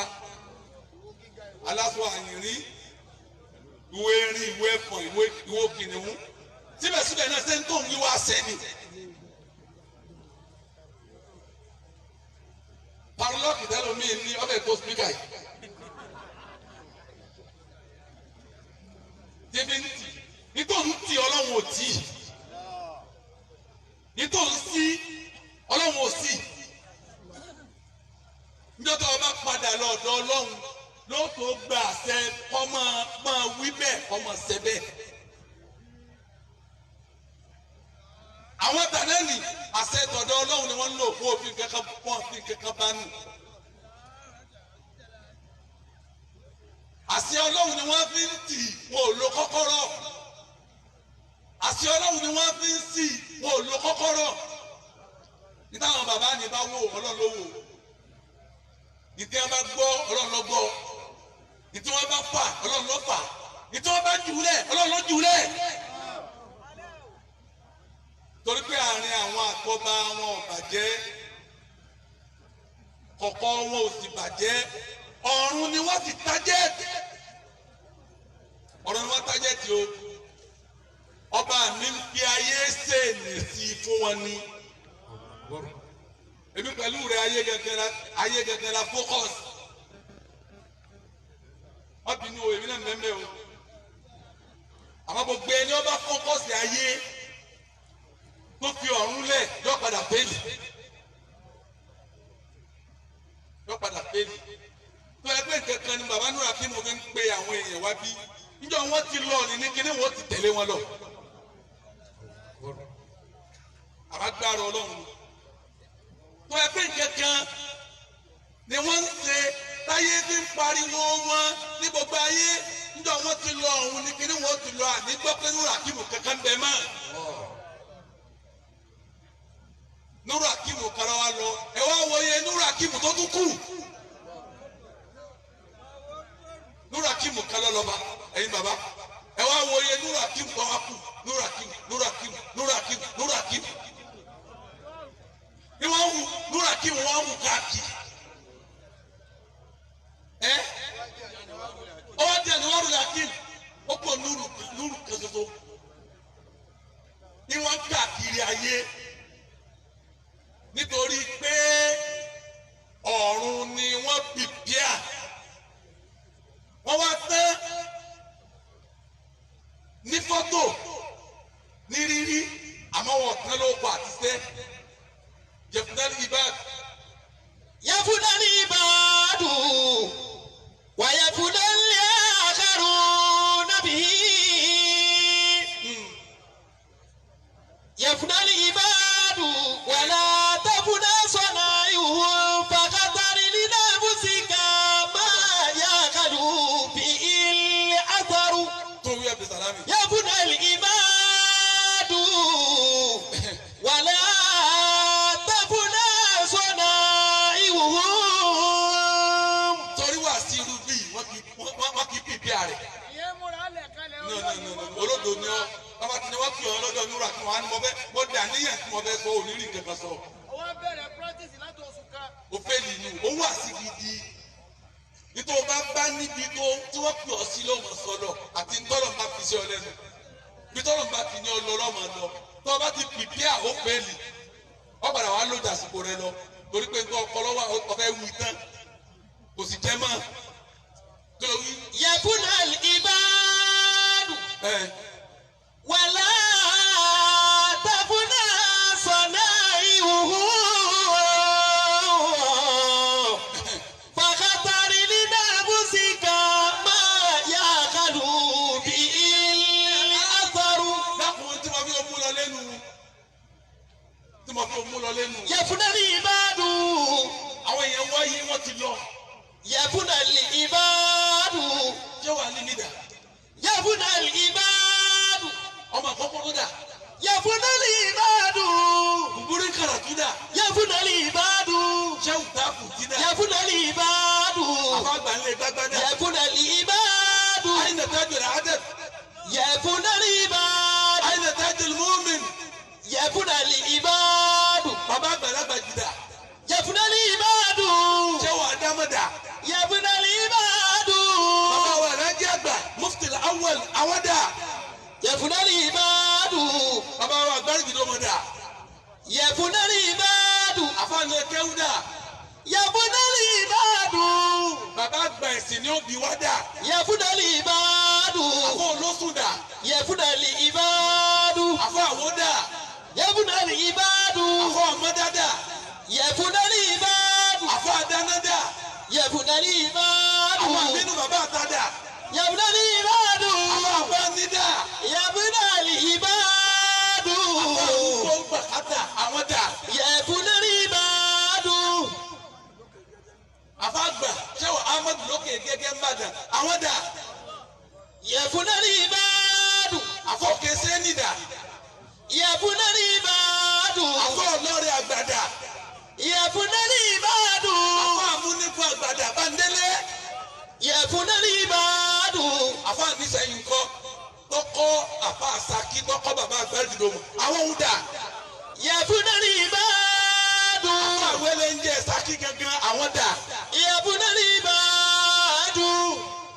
aláṣọ àyìnrín, ìwé erin, ìwé ẹfọ̀n, ìwé kìnìún. Síbẹ̀síbẹ̀ náà, ṣé ń tó ń wíwá sẹ́ni? Parolọ́ọ̀kì tẹ́lómi ní ọbẹ̀ tó spíkà yìí tẹ́bí ń tì nítorí ń tì, Ọlọ́run ò tì, nítorí ń sí, Ọlọ́run ò sí. Níjọ́ tó o bá padà lọ ọ̀dọ̀ Ọlọ́run ló tó gba àṣẹ kọ́ máa wí bẹ́ẹ̀, kọ́ máa ṣe bẹ́ẹ̀. Àwọn tànẹ́ẹ̀lì, àṣẹ tọ̀dọ̀ Ọlọ́run ni wọ́n ń lò fún òfin kankan, fún òfin kankan bá nù. Àṣẹ Ọlọ́run ni wọ́n fi ń tì, wọn ò lo kọ́kọ́rọ́. Àṣẹ Ọlọ́run ni wọ́n fi ń sì, wọn ò lo kọ́kọ́rọ́. Ní táwọn bàbá ní bá wò, Ọlọ́run ló wò. Ní tí wọ́n bá gbọ́, Ọlọ́run ló gbọ́. Ní tí wọ́n bá fà, Ọlọ́run ló fà. Ní tí wọ́n bá jùlẹ̀, Ọlọ́run ló jùlẹ̀. Torí pé àárín àwọn àtọ́ba wọn ò bàjẹ́, kọ̀kọ́ wọn ò sì bàjẹ́, ọ̀run ni wọ́n sì tájẹ́ẹ̀tì. Ọ̀run ni wọ́n tájẹ́ẹ̀tì o. Ọba mi ń fi ayé ṣèèlì sí i fún wọn ni. Èmi pẹ̀lú rẹ̀, ayé gẹ́gẹ́ la, ayé gẹ́gẹ́ la focus. Wọ́n bínú o, èmi náà mẹ́mẹ́ o. Àmọ́ gbogbo ẹni ọba focus ayé tó fi ọ̀run lẹ̀, yóò padà fẹ́lì, yóò padà fẹ́lì. Tó ẹgbẹ́ kankan ni bàbá Nura kí mo fi ń pe àwọn èèyàn wá bí. Níjọ́ wọ́n ti lọ ní kíní, wọ́n ti tẹ̀lé wọn lọ. Àbágbára Ọlọ́run. Tó ẹgbẹ́ kankan ni wọ́n ń ṣe táyé fi ń pariwo wọn ní gbogbo ayé. Níjọ́ wọ́n ti lọ ọ̀hún ní kíní, wọ́n ti lọ. Àní gbọ́ pé Nura kí mo kankan bẹ̀ mọ́. Nura Akimu kara wa lọ, ẹ wá wòye Nura Akimu tó tún kù. Nura Akimu kala lọba, ẹ̀yin baba, ẹ wá wòye Nura Akimu tó wá kù. Nura Akimu, Nura Akimu, Nura Akimu, Nura Akimu ni wọ́n wù. Nura Akimu wọ́n wù káàkiri. Ẹ ọwọ́ tí a ní wọ́n rú Akimu, ó pọ̀ nuru nuru kan ṣoṣo ni wọ́n káàkiri ayé, nítorí pé ọ̀run ni wọ́n pìpìà. Wọ́n wá tán ní fọ́tò ní rírí, àmọ́ wọn tán ló kọ àtisẹ́ jẹ̀fúnẹ́lì ibad. Yẹ́fù. rẹ̀. Olódo ni ọ, bàbá tí wọ́n pè ọ́ lọ́dọ̀ Nura kí wọ́n á ní mo fẹ́ mo dà níyàn tí mo fẹ́ sọ òní rí nǹkan sọ. Wọ́n bẹ̀rẹ̀ practice láti oṣù kan. O fẹ́ nínú, ó wà sí gidi. Nítorí o bá bá níbi tó tí wọ́n pè ọ́ sí lọ́mọ sọ́dọ̀ àti ntọ́lọ̀ bá fi sí ọ lẹ́nu. Bí tọ́lọ̀ bá fi ní ọ lọ lọ́mọ lọ. Tó o bá ti pìpíà ó fẹ́ lì. Ọ padà wá lójà àsìkò rẹ lọ. Torí pé nǹkan ọpọlọ wà ọfẹ́ wí tán. Kò sì jẹ́ mọ́. Kí ló wí? Yẹ̀fúnà ìbáàdù. Wàlá tàfúnà sọ̀nà ìhùhù. Fàkàtàrí nínú àbúsíkà máa yá kàlù bí ilé àtọrù. Dákun tí mo fi mú lọ lẹ́nu. Tí mo fi mú lọ lẹ́nu. Yẹ̀fúnà ìbáàdù. Àwọn èèyàn wáyé wọ́n ti lọ. Yẹ̀fúnà ìbáàdù. Ṣé wàá ní nídà? Yẹ̀fúnà ìbáàdù. Ọmọ àkọ́kọ́ tó dà. Yẹ̀fúnà ìbáàdù. Kùkúrú kàràtú dà. Yẹ̀fúnà ìbáàdù. Ṣé òtàkù ti dà? Yẹ̀fúnà ìbáàdù. Àfàgbà ńlẹ̀ gbágbá dà. Yẹ̀fúnà ìbáàdù. Àyìnà tájù rẹ̀ adẹ̀. Yẹ̀fúnà ìbáàdù. Àyìnà tájù mọ́mìn. Yẹ̀fúnà ìbáàdù. Bàbá àgbàlagbà jìdá. Yẹ̀fúnà ìbáàdù. Ṣé wàá dámọ̀ dà? Yẹ̀fúnà ìbáàdù. Bàbá wa Rájí àgbà Mufti Awwal àwọn dà. Yẹ̀fúnà ìbáàdù. Bàbá wa Gbárìgìdọ́mọ dà. Yẹ̀fúnà ìbáàdù. Àfáàní Kẹ́wù dà. Yẹ̀fúnà ìbáàdù. Bàbá àgbà ẹ̀sìn ni ó bí wá dà. Yẹ̀fúnà ìbáàdù. Àfọ olóṣùn dà. Yẹ̀fúnà ìbáàdù. Àfọ àwọ̀ dà. Yẹ̀fúnà ìbáàdù. Àfọ ọmọdá dà. Yẹ̀fúnà ìbáàdù. Àfọ àdáná dà. Yẹ̀fúnà ìbáàdù. Àfọ àmínú bàbá àta dà. Yẹ̀fúnà ìbáàdù. Àfọ àbáni dà. Yẹ̀fúnà ìbáàdù. Àfọ àwùjọ bàkátà àwọn dà. Yẹ̀fúnà ìbáàdù. Àfọ àgbà ṣé wà Ahmadu lókè gẹ́gẹ́ mbàdàn àwọn dà. Yẹ̀fúnà ìbáàdù. Àfọ kẹsẹ́nì dà. Yẹ̀fúnà ìbáàdù. Àfọ ọlọ́rẹ̀ àgbà dà. Yẹ̀fúnà ìbáàdù. Àfọ àmúnikù àgbà dà Bándélé. Yẹ̀fúnà ìbáàdù. Àfọ àníṣẹ́yìn kọ́ tọkọ àfọ àsakí tọkọ bàbá àgbàdìdòmù àwọn òun dà. Yẹ̀fúnà ìbáàdù. Àfọ àwẹlẹ ń jẹ Saki gangan àwọn dà. Yẹ̀fúnà ìbáàdù.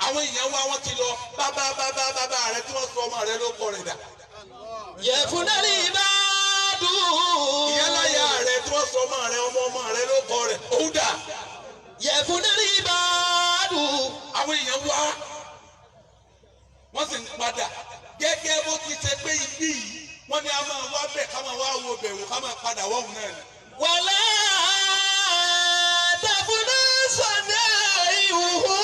Àwọn èèyàn wa wọn ti lọ bàbá bàbá bàbá rẹ tí wọ́n sọ ọmọ rẹ ló kọ rẹ dà. Yẹ̀fúnà ìbáàdù. Ìyáláyà rẹ tí wọ́n sọ ọmọ rẹ ọmọ ọmọ rẹ ló kọ rẹ òun dà. Yẹ̀fúnà ìbáàdù. Àwọn èèyàn wa wọ́n sì ń padà gẹ́gẹ́ bó ti ṣe pé ibi yìí wọ́n ní a máa wá bẹ̀ ká máa wá wo bẹ̀ wò ká máa padà wọ́hùn náà ni. Wàlá tàfúnà sọ̀nà ìhùhù.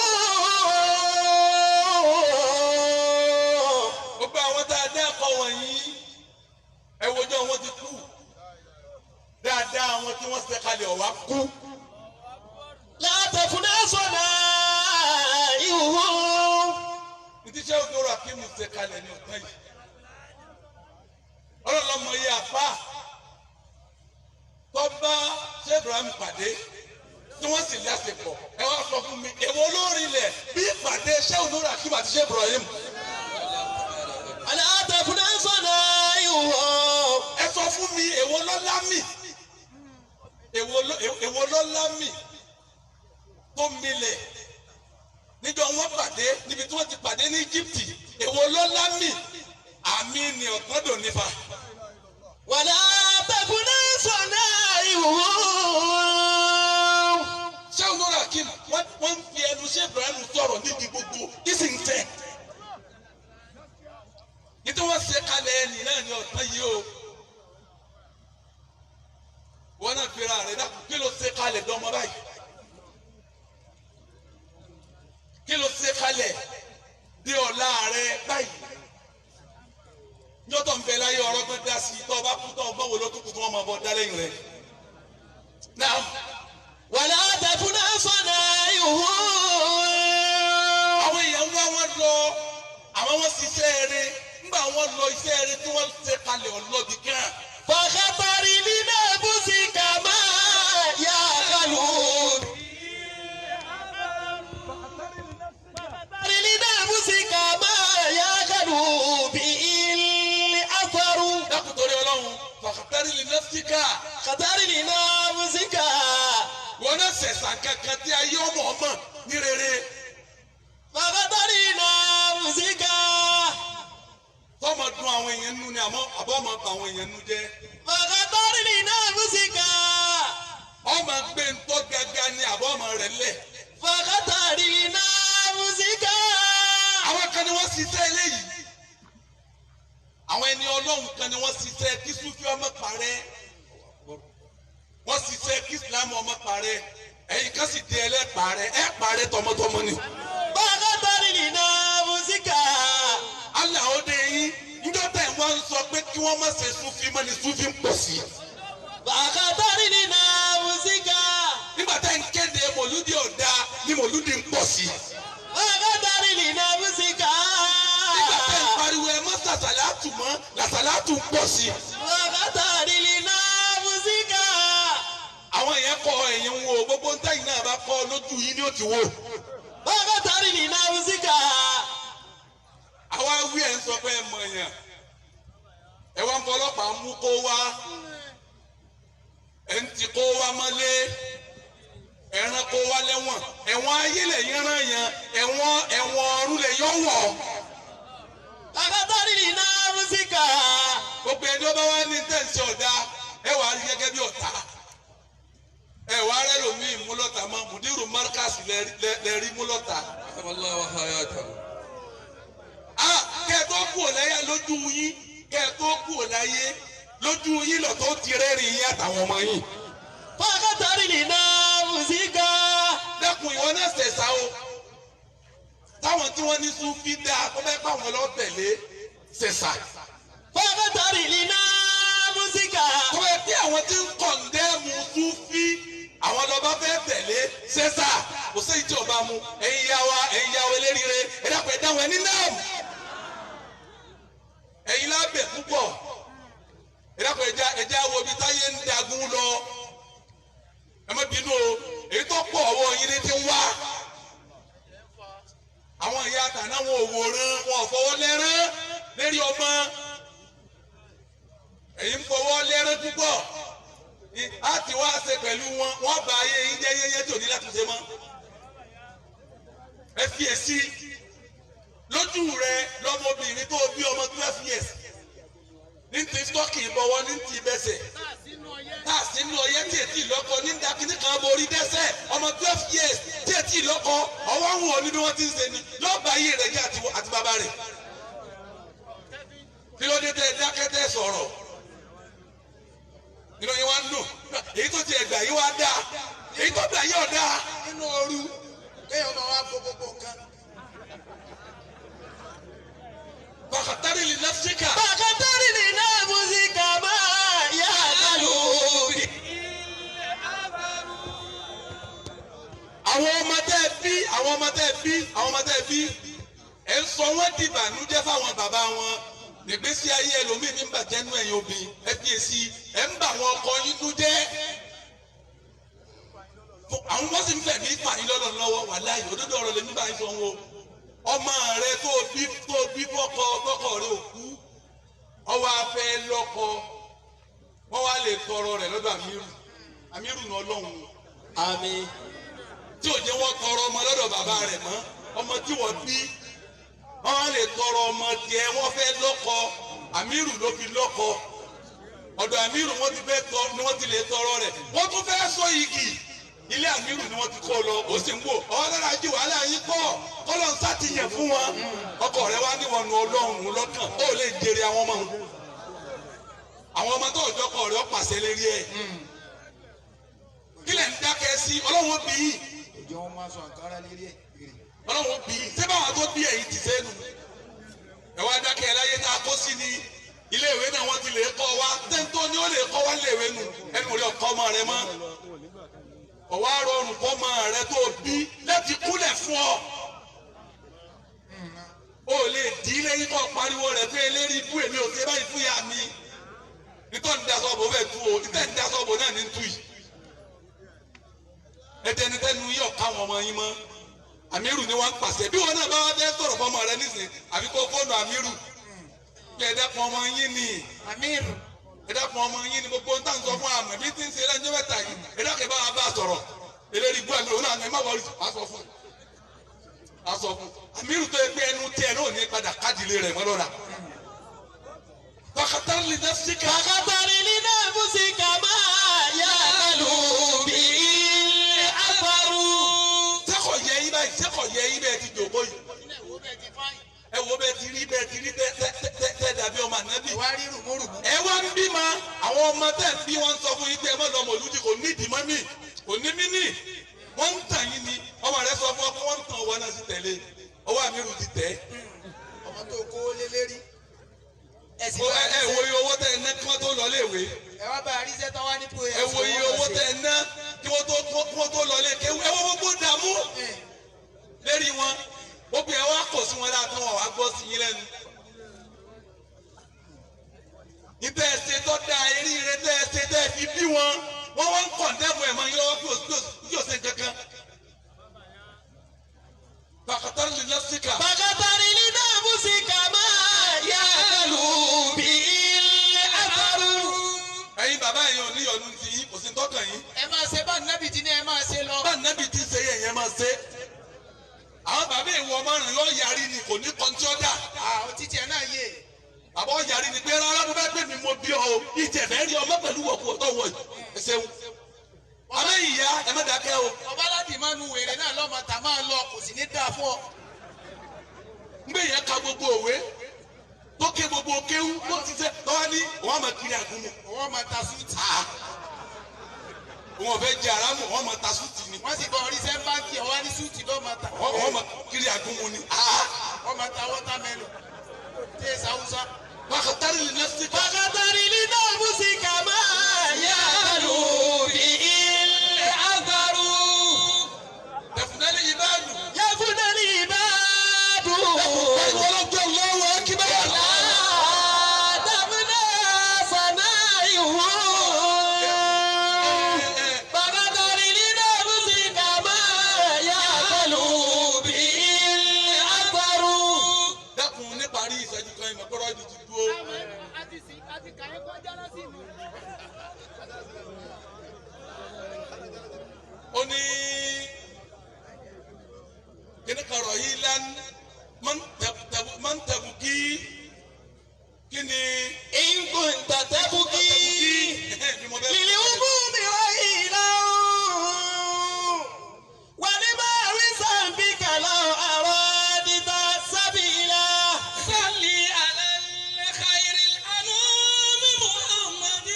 Gbogbo àwọn tá a dá ẹ̀kọ́ wọ̀nyí ẹ wojọ́ wọn ti kú dáadáa àwọn tí wọ́n ṣe kalẹ̀ ọ̀wá kú. Látàfúnà sọ̀nà ìhùhù. Ìdíṣẹ́ òdòrò akíní ṣe kalẹ̀ ní ọ̀tán yìí. Ọlọ́lọ́mọ yìí àfa tọ́ba ṣé Ibrahim pàdé tí wọ́n sì lásìkò ẹ wá sọ fún mi èwo lórí ilẹ̀ bí ìpàdé ṣé òdòrò akíní àti ṣé Ibrahim. Látàfúnà sọ̀nà ìhùhù. Ẹ sọ fún mi èwo ló lámì èwo ló lámì tó milẹ̀ níjọ́ wọ́n pàdé níbi tí wọ́n ti pàdé ní Íjíbítì èwo ló lámì àmì ni ọ̀tọ́dọ̀ nífa. Wàlá tàfúnà sọ̀nà ìhùhù. Ṣé olórí Akim wọ́n ń fi ẹnu ṣé Ibrahim sọ̀rọ̀ níbi gbogbo kí sì ń tẹ̀. Nítorí wọ́n ṣe kalẹ̀ ẹnì náà ní ọ̀tán yìí o. Wọ́n náà fi ra rẹ̀ dákun kí ló ṣe kalẹ̀ dánmọ́ báyìí? Kí ló ṣe kalẹ̀ dé ọ̀la rẹ̀ báyìí? Njọ́tọ̀ ń bẹ láyé ọ̀rọ̀ gbọ́n dá sí i tọ́ ọba kú tọ́ ọgbọ́n wo ló tún kú tí wọ́n máa bọ́ dá lẹ́yìn rẹ̀. Náà. Wàlá tàfúnà sọ̀nà ìhùhù. Àwọn èèyàn wá wọn lọ àwọn wọn ṣiṣẹ́ eré ńgbà wọn lọ iṣẹ́ eré tí wọ́n ṣe kalẹ̀ ọlọ́bì kan. Fàkàtàrí nínú ẹ̀bùsì kàmá yà kàlù. Fàkàtàrí nínú ẹ̀bùsì Fàkàtàrí nínú músíkà. Wọn náà sẹ̀sà kankan tí ayé ọmọ ọmọ ní rere. Fàkàtàrí nínú músíkà. Tọ́mọ dun àwọn èèyàn nú ni àmọ́ àbọ̀ ọmọ bà àwọn èèyàn nú jẹ́. Fàkàtàrí nínú músíkà. Ọmọ gbé ńtọ́ gẹ́gẹ́ ni àbọ̀ ọmọ rẹ̀ lẹ̀. Fàkàtàrí nínú músíkà. Àwọn kan ni wọ́n ṣiṣẹ́ eléyìí. Àwọn ẹni Ọlọ́run kan ni wọ́n ṣiṣẹ́ kí Súfì ọmọ parẹ́. Wọ́n ṣiṣẹ́ kí Islam ọmọ parẹ́. Ẹ̀yin kan sì di ẹlẹ́parẹ́. Ẹ parẹ́ tọmọtọmọ ni. Fàkàtàrí nínú músíkà. Allah ó dé yín. Níjọ́ tẹ̀ wọ́n ń sọ pé kí wọ́n má ṣe Súfì mọ́ ni Súfì ń pọ̀ sí. Fàkàtàrí nínú músíkà. Nígbà tẹ́ ń kéde mòlúdì ọ̀dà ni mòlúdì ń pọ̀ sí. Fàkàtàrí nínú músíkà. Nígbà tẹ́ ń pariwo ẹ mọ́ sàṣàlátù mọ́ làṣàlátù ń pọ̀ sí. Fàkàtàrí nínú músíkà. Àwọn èèyàn kọ ẹ̀yìn ń wo gbogbo ń tẹ̀yìn náà bá kọ́ lójú yín ni ó ti wò. Fàkàtàrí nínú músíkà. Àwa wí ẹ̀ ń sọ pé ẹ mọ̀ èèyàn. Ẹ wá ń fọlọ́pàá mú kó wá. Ẹ ń ti kó wá mọ́lé. Ẹran kó wá lẹ́wọ̀n. Ẹ̀wọ̀n ayé lẹ̀ yín rán yẹn. Ẹ̀wọ̀n ẹ̀wọ̀n ọ̀run lẹ̀ yọ̀ wọ̀. Fàkàtàrí nínú músíkà. Gbogbo ẹni ó bá wá ní tẹ̀sí ọ̀dà ẹ wàá rí gẹ́gẹ́ bí ọ̀tá. Ẹ wàá rẹ́ lómi ìmúlọ́ta mọ́ Mùdírù Márkàsì lẹ rí múlọ́ta. Kẹ́ ẹ tó kú ò láyé lójú yín, kẹ́ ẹ tó kú ò láyé lójú yín lọ́tọ́ ti rẹ́rìn yín àtàwọn ọmọ yín. Fàkàtàrí nínú músíkà. Dẹ́kun ìwọ náà ṣẹ̀ṣà o. Táwọn tí wọ́n ní Súfí dáa tó bẹ́ẹ̀ pàwọn lọ tẹ̀lé ṣẹ̀ṣà. Fàkàtàrí nínú músíkà. Tó bẹ́ẹ̀ bí àwọn tí ń kọ̀ǹdẹ́mù Súfí àwọn lọ́ba fẹ́ tẹ̀lé ṣẹ̀ṣà. Kò sí ìjọba ọba mu ẹ̀yin yá wa ẹ̀yin yá wa eléríire ẹ dákun ẹ dáhùn ẹni náà. Ẹ̀yin lábẹ̀ púpọ̀ ẹ dákun ẹja wo ibi táyé ń dagun lọ. Ẹ má bínú o, èyí tó pọ̀ ọwọ́ yín ní ti ń wá. Àwọn ìyá àtàná wọn ò wòran, wọn ò fọwọ́ lẹ́rán lérí ọmọ. Ẹ̀yin ń fọwọ́ lẹ́rán púpọ̀. Á ti wá ṣe pẹ̀lú wọn, wọ́n bá ayé yín jẹ́ yẹ́yẹ́ tí ò ní látúnṣe mọ́. Ẹ fi èsì lójú rẹ lọ́mọbìnrin tó bí ọmọ 12 years ní ti stọ́ọ̀kì ìbọ̀wọ́ ní ti bẹ́sẹ̀ tá a sì ń lọ yẹ tí ètí ìlọ́kọ ní dakínní kan borí dẹ́sẹ̀ ọmọ 12 years tí ètí ìlọ́kọ ọwọ́ ń wọ̀ ní bí wọ́n ti ń ṣe ni lọ́ọ̀bà ayé rẹ̀ jẹ́ àti bàbá rẹ̀. Kí ló dé tẹ́ ẹ dákẹ́ tẹ́ sọ̀rọ̀? Nínú yín wá ń dùn, èyí tó ti ẹ̀gbà yín wá dáa, èyí tó gbà yín ọ̀dà. Nínú ooru kéèyàn máa wá fọ gbogbo nǹkan. Fàkàtàrí lè nafsika. Fàkàtàrí nínú músíkà máa yá kálù. Àwọn ọmọ tẹ́ ẹ bí, àwọn ọmọ tẹ́ ẹ bí, àwọn ọmọ tẹ́ ẹ bí, ẹ ń sọ wọ́n di ìbànújẹ́ fáwọn bàbá wọn. Nígbésí ayé ẹlòmíì ní bàjẹ́ nú ẹ̀yin obìnrin, ẹ fi èsì, ẹ ń bà wọn ọkọ yín nú jẹ́. Àwọn wọ́n sì ń fẹ̀mí fà yín lọ́dọ̀ lọ́wọ́, wàláhì òdodo ọ̀rọ̀ lèmi bá yín sọ wọn o. Ọmọ rẹ tó bí fọ́kọ tọkọ rẹ ò kú, ọwọ́ afẹ́ lọ́kọ, wọ́n wá lè tọrọ rẹ̀ lọ́dọ̀ Àmírù. Àmírù ní Ọlọ́run. Àmín. Tí ò jẹ́ wọ́n tọrọ ọmọ lọ́dọ̀ bàbá rẹ̀ mọ́, ọmọ tí wọ́n bí, wọ́n lè tọrọ ọmọ tiẹ̀ wọ́n fẹ́ lọ́kọ, Àmírù ló fi lọ́kọ. Ọ̀dọ̀ Àmírù wọ́n ti fẹ́ tọ ni wọ́n ti lè tọrọ rẹ̀. Wọ́n tún fẹ́ sọ igi. Ilé Àmírù ni wọ́n ti kó lọ, ó sì ń wò. Ọwọ́ lára jí wàhálà yín pọ̀, kọ́lọ́ ń sátìyàn fún wọn. Ọkọ rẹ̀ wá níwọ̀nù Ọlọ́run lọ́kàn, ó lè jèrè àwọn ọmọ wọn. Àwọn ọmọ tó ọjọ́ kọ rẹ̀ ó pàṣẹ lérí ẹ̀. Kílẹ̀ ń dákẹ́ sí Ọlọ́run bí yìí. Òjò wọn máa sọ àǹkárá lérí ẹ̀. Ọlọ́run bí yìí. Ṣé báwọn tó bí ẹ̀yìn ti sẹ́nu? Ẹ wá dákẹ́ láyé tá a kó sí ni ilé ìwé náà wọ́n ti lè kọ́ wa. Tẹ́ńtọ́ ni ó lè kọ́ wa lè wé nu. Ẹnu rẹ̀ ọkọ ọmọ rẹ mọ́. Ọ̀wá rọrùn fọ́mọ rẹ tó bí láti kúnlẹ̀ fún ọ. O lè dí lẹ́yìn kọ́ pariwo rẹ̀ pé eléyìí ibú èmi ò ṣe báyìí fún ya mi. Ìtọ́ ń daṣọ bò fẹ́ tu o, ìtẹ́ ń daṣọ bò náà ní tu yìí. Ẹtẹnitẹnu yìí ọ̀ka àwọn ọmọ yín mọ́. Àmírù ni wọ́n ń pàṣẹ. Bí wọn náà bá wá fẹ́ sọ̀rọ̀ fọmọ rẹ nísìnyí, àfi kó fóònù Àmírù. Kí ẹ dẹ́kun ọmọ yín ni. Àmírù. Ẹ dákun ọmọ yín ni gbogbo ń tà ń sọ fún àmọ́ bí tí ń ṣe lẹ́jọ́ mẹ́ta yìí. Ẹ dákun ẹ bá wa bá a sọ̀rọ̀. Eléyìí gbọ́ àmì òun náà ẹ má wọrí a sọ fún. A sọ fún. Àmírù tó yẹ pé ẹnu tiẹ̀ náà ní padà kádìlé rẹ̀ mọ́ lọ́la. Bàkàtà lè dá síkà. فخطر لنفسك ما يعمل به الأثر. Sẹ́kọ̀ yẹ yín báyìí, sẹ́kọ̀ yẹ yín bẹ́ẹ̀ ti jòkó yìí. Ẹ wo bẹ́ẹ̀ ti rí bẹ́ẹ̀ ti rí tẹ́ tẹ́ tẹ́ tẹ́ dàbí ọmọ ànábì. Wá rí rùmúrùmú. Ẹ wá ń bímọ àwọn ọmọ tẹ́ ń bí wọ́n ń sọ fún yín pé ẹ má lọ mọ̀lúdì kò ní ìdí mọ́mì kò ní mí nì. Wọ́n ń tàn yín ni ọmọ rẹ sọ fún ọ pé wọ́n ń tàn ọwọ́ náà sí tẹ̀lé ọwọ́ àmírù ti tẹ̀. Ọmọ tó kó lé lérí. Ẹ sì Ẹ bá ẹ wo iye owó tẹ́ ẹ ná kí wọ́n tó lọ léèwé. ẹ wá bá àríṣẹ́ tán wá ní pos. Ẹ wo iye owó tẹ́ ẹ ná kí wọ́n tó kí wọ́n tó lọ léèké. Ẹ wo gbogbo dààmú lérí wọn. Gbogbo ẹ wá kò sí wọn láti wọn wá gbọ́ sí yín lẹ́nu. Ìtẹ́ ẹ ṣe tó da eríire tẹ́ ẹ ṣe tẹ́ ẹ fi bí wọn. Wọ́n wá ń kọ̀ndẹ́mù ẹ̀ mọ́ yín lọ́wọ́ kí o ṣe kankan. Bàkàtà lè lọ síkà. فخطر لنفسك ما يعمل به الأثر. Ẹ̀yin bàbá yẹn ò ní ìyọnu ti yín, kò sí tọ́kàn yín. Ẹ máa ṣe bá nábì tí ní ẹ máa ṣe lọ. Bá nábì tí ń ṣe yẹn yẹn máa ṣe. Àwọn bàbá ìwọ márùn-ún yóò yarí ni kò ní kọ́ńtí ọ̀dà. Àwọn títí ẹ náà yé. Bàbá ó yarí ni pé rárá mo fẹ́ pè mí mo bí ọ o. Ìtẹ̀ fẹ́ rí ọmọ pẹ̀lú wọ̀kú ọ̀tọ̀ wọ̀ yìí. Ẹ ṣeun. Àmọ́ ìyá ẹ má dákẹ́ o. Ọba aládìí máa nu wèrè náà lọ́mọ tà máa lọ kò sì ní dáa fún ọ. Ngbé yẹn ka gbogbo òwe tó ké gbogbo kéwú tó ti sẹ tọ́wá ní òun àmọ́ kiri àgúnmu. Òun máa ta súùtì. Òun ọ̀fẹ́ jẹ àrámù òun àmọ́ ta súùtì ni. Wọ́n sì bọ oríṣẹ́ báńkì ọwá ní súùtì ló máa ta. Òun àmọ́ kiri àgúnmu ni. Wọ́n máa ta wọ́támẹ́lò. Tí èsì Haúsá. Bàkàtàrí lè nẹ́sì ká. فخطر لنفسك ما يعمل به الأثر. Tẹ̀fúnẹ́lì ìbáàdù. يفنى العباد. Ọlọ́gbọ́n Allahu akbar. لا تفنى صنائعه. فخطر لنفسك ما يعمل به الأثر. Dákun níparí ìṣẹ́jú kan ìmọ̀ pẹ́rọ ìdí ti dúró. Ó ní kíní kan rọ̀ yìí lán máa ń tẹ̀bù kí kí ni. إن كنت تبكي Bí mo fẹ́- للهموم رهينا ولما بك لو أرادت سبيلا. صلي على الخير الأنام محمد.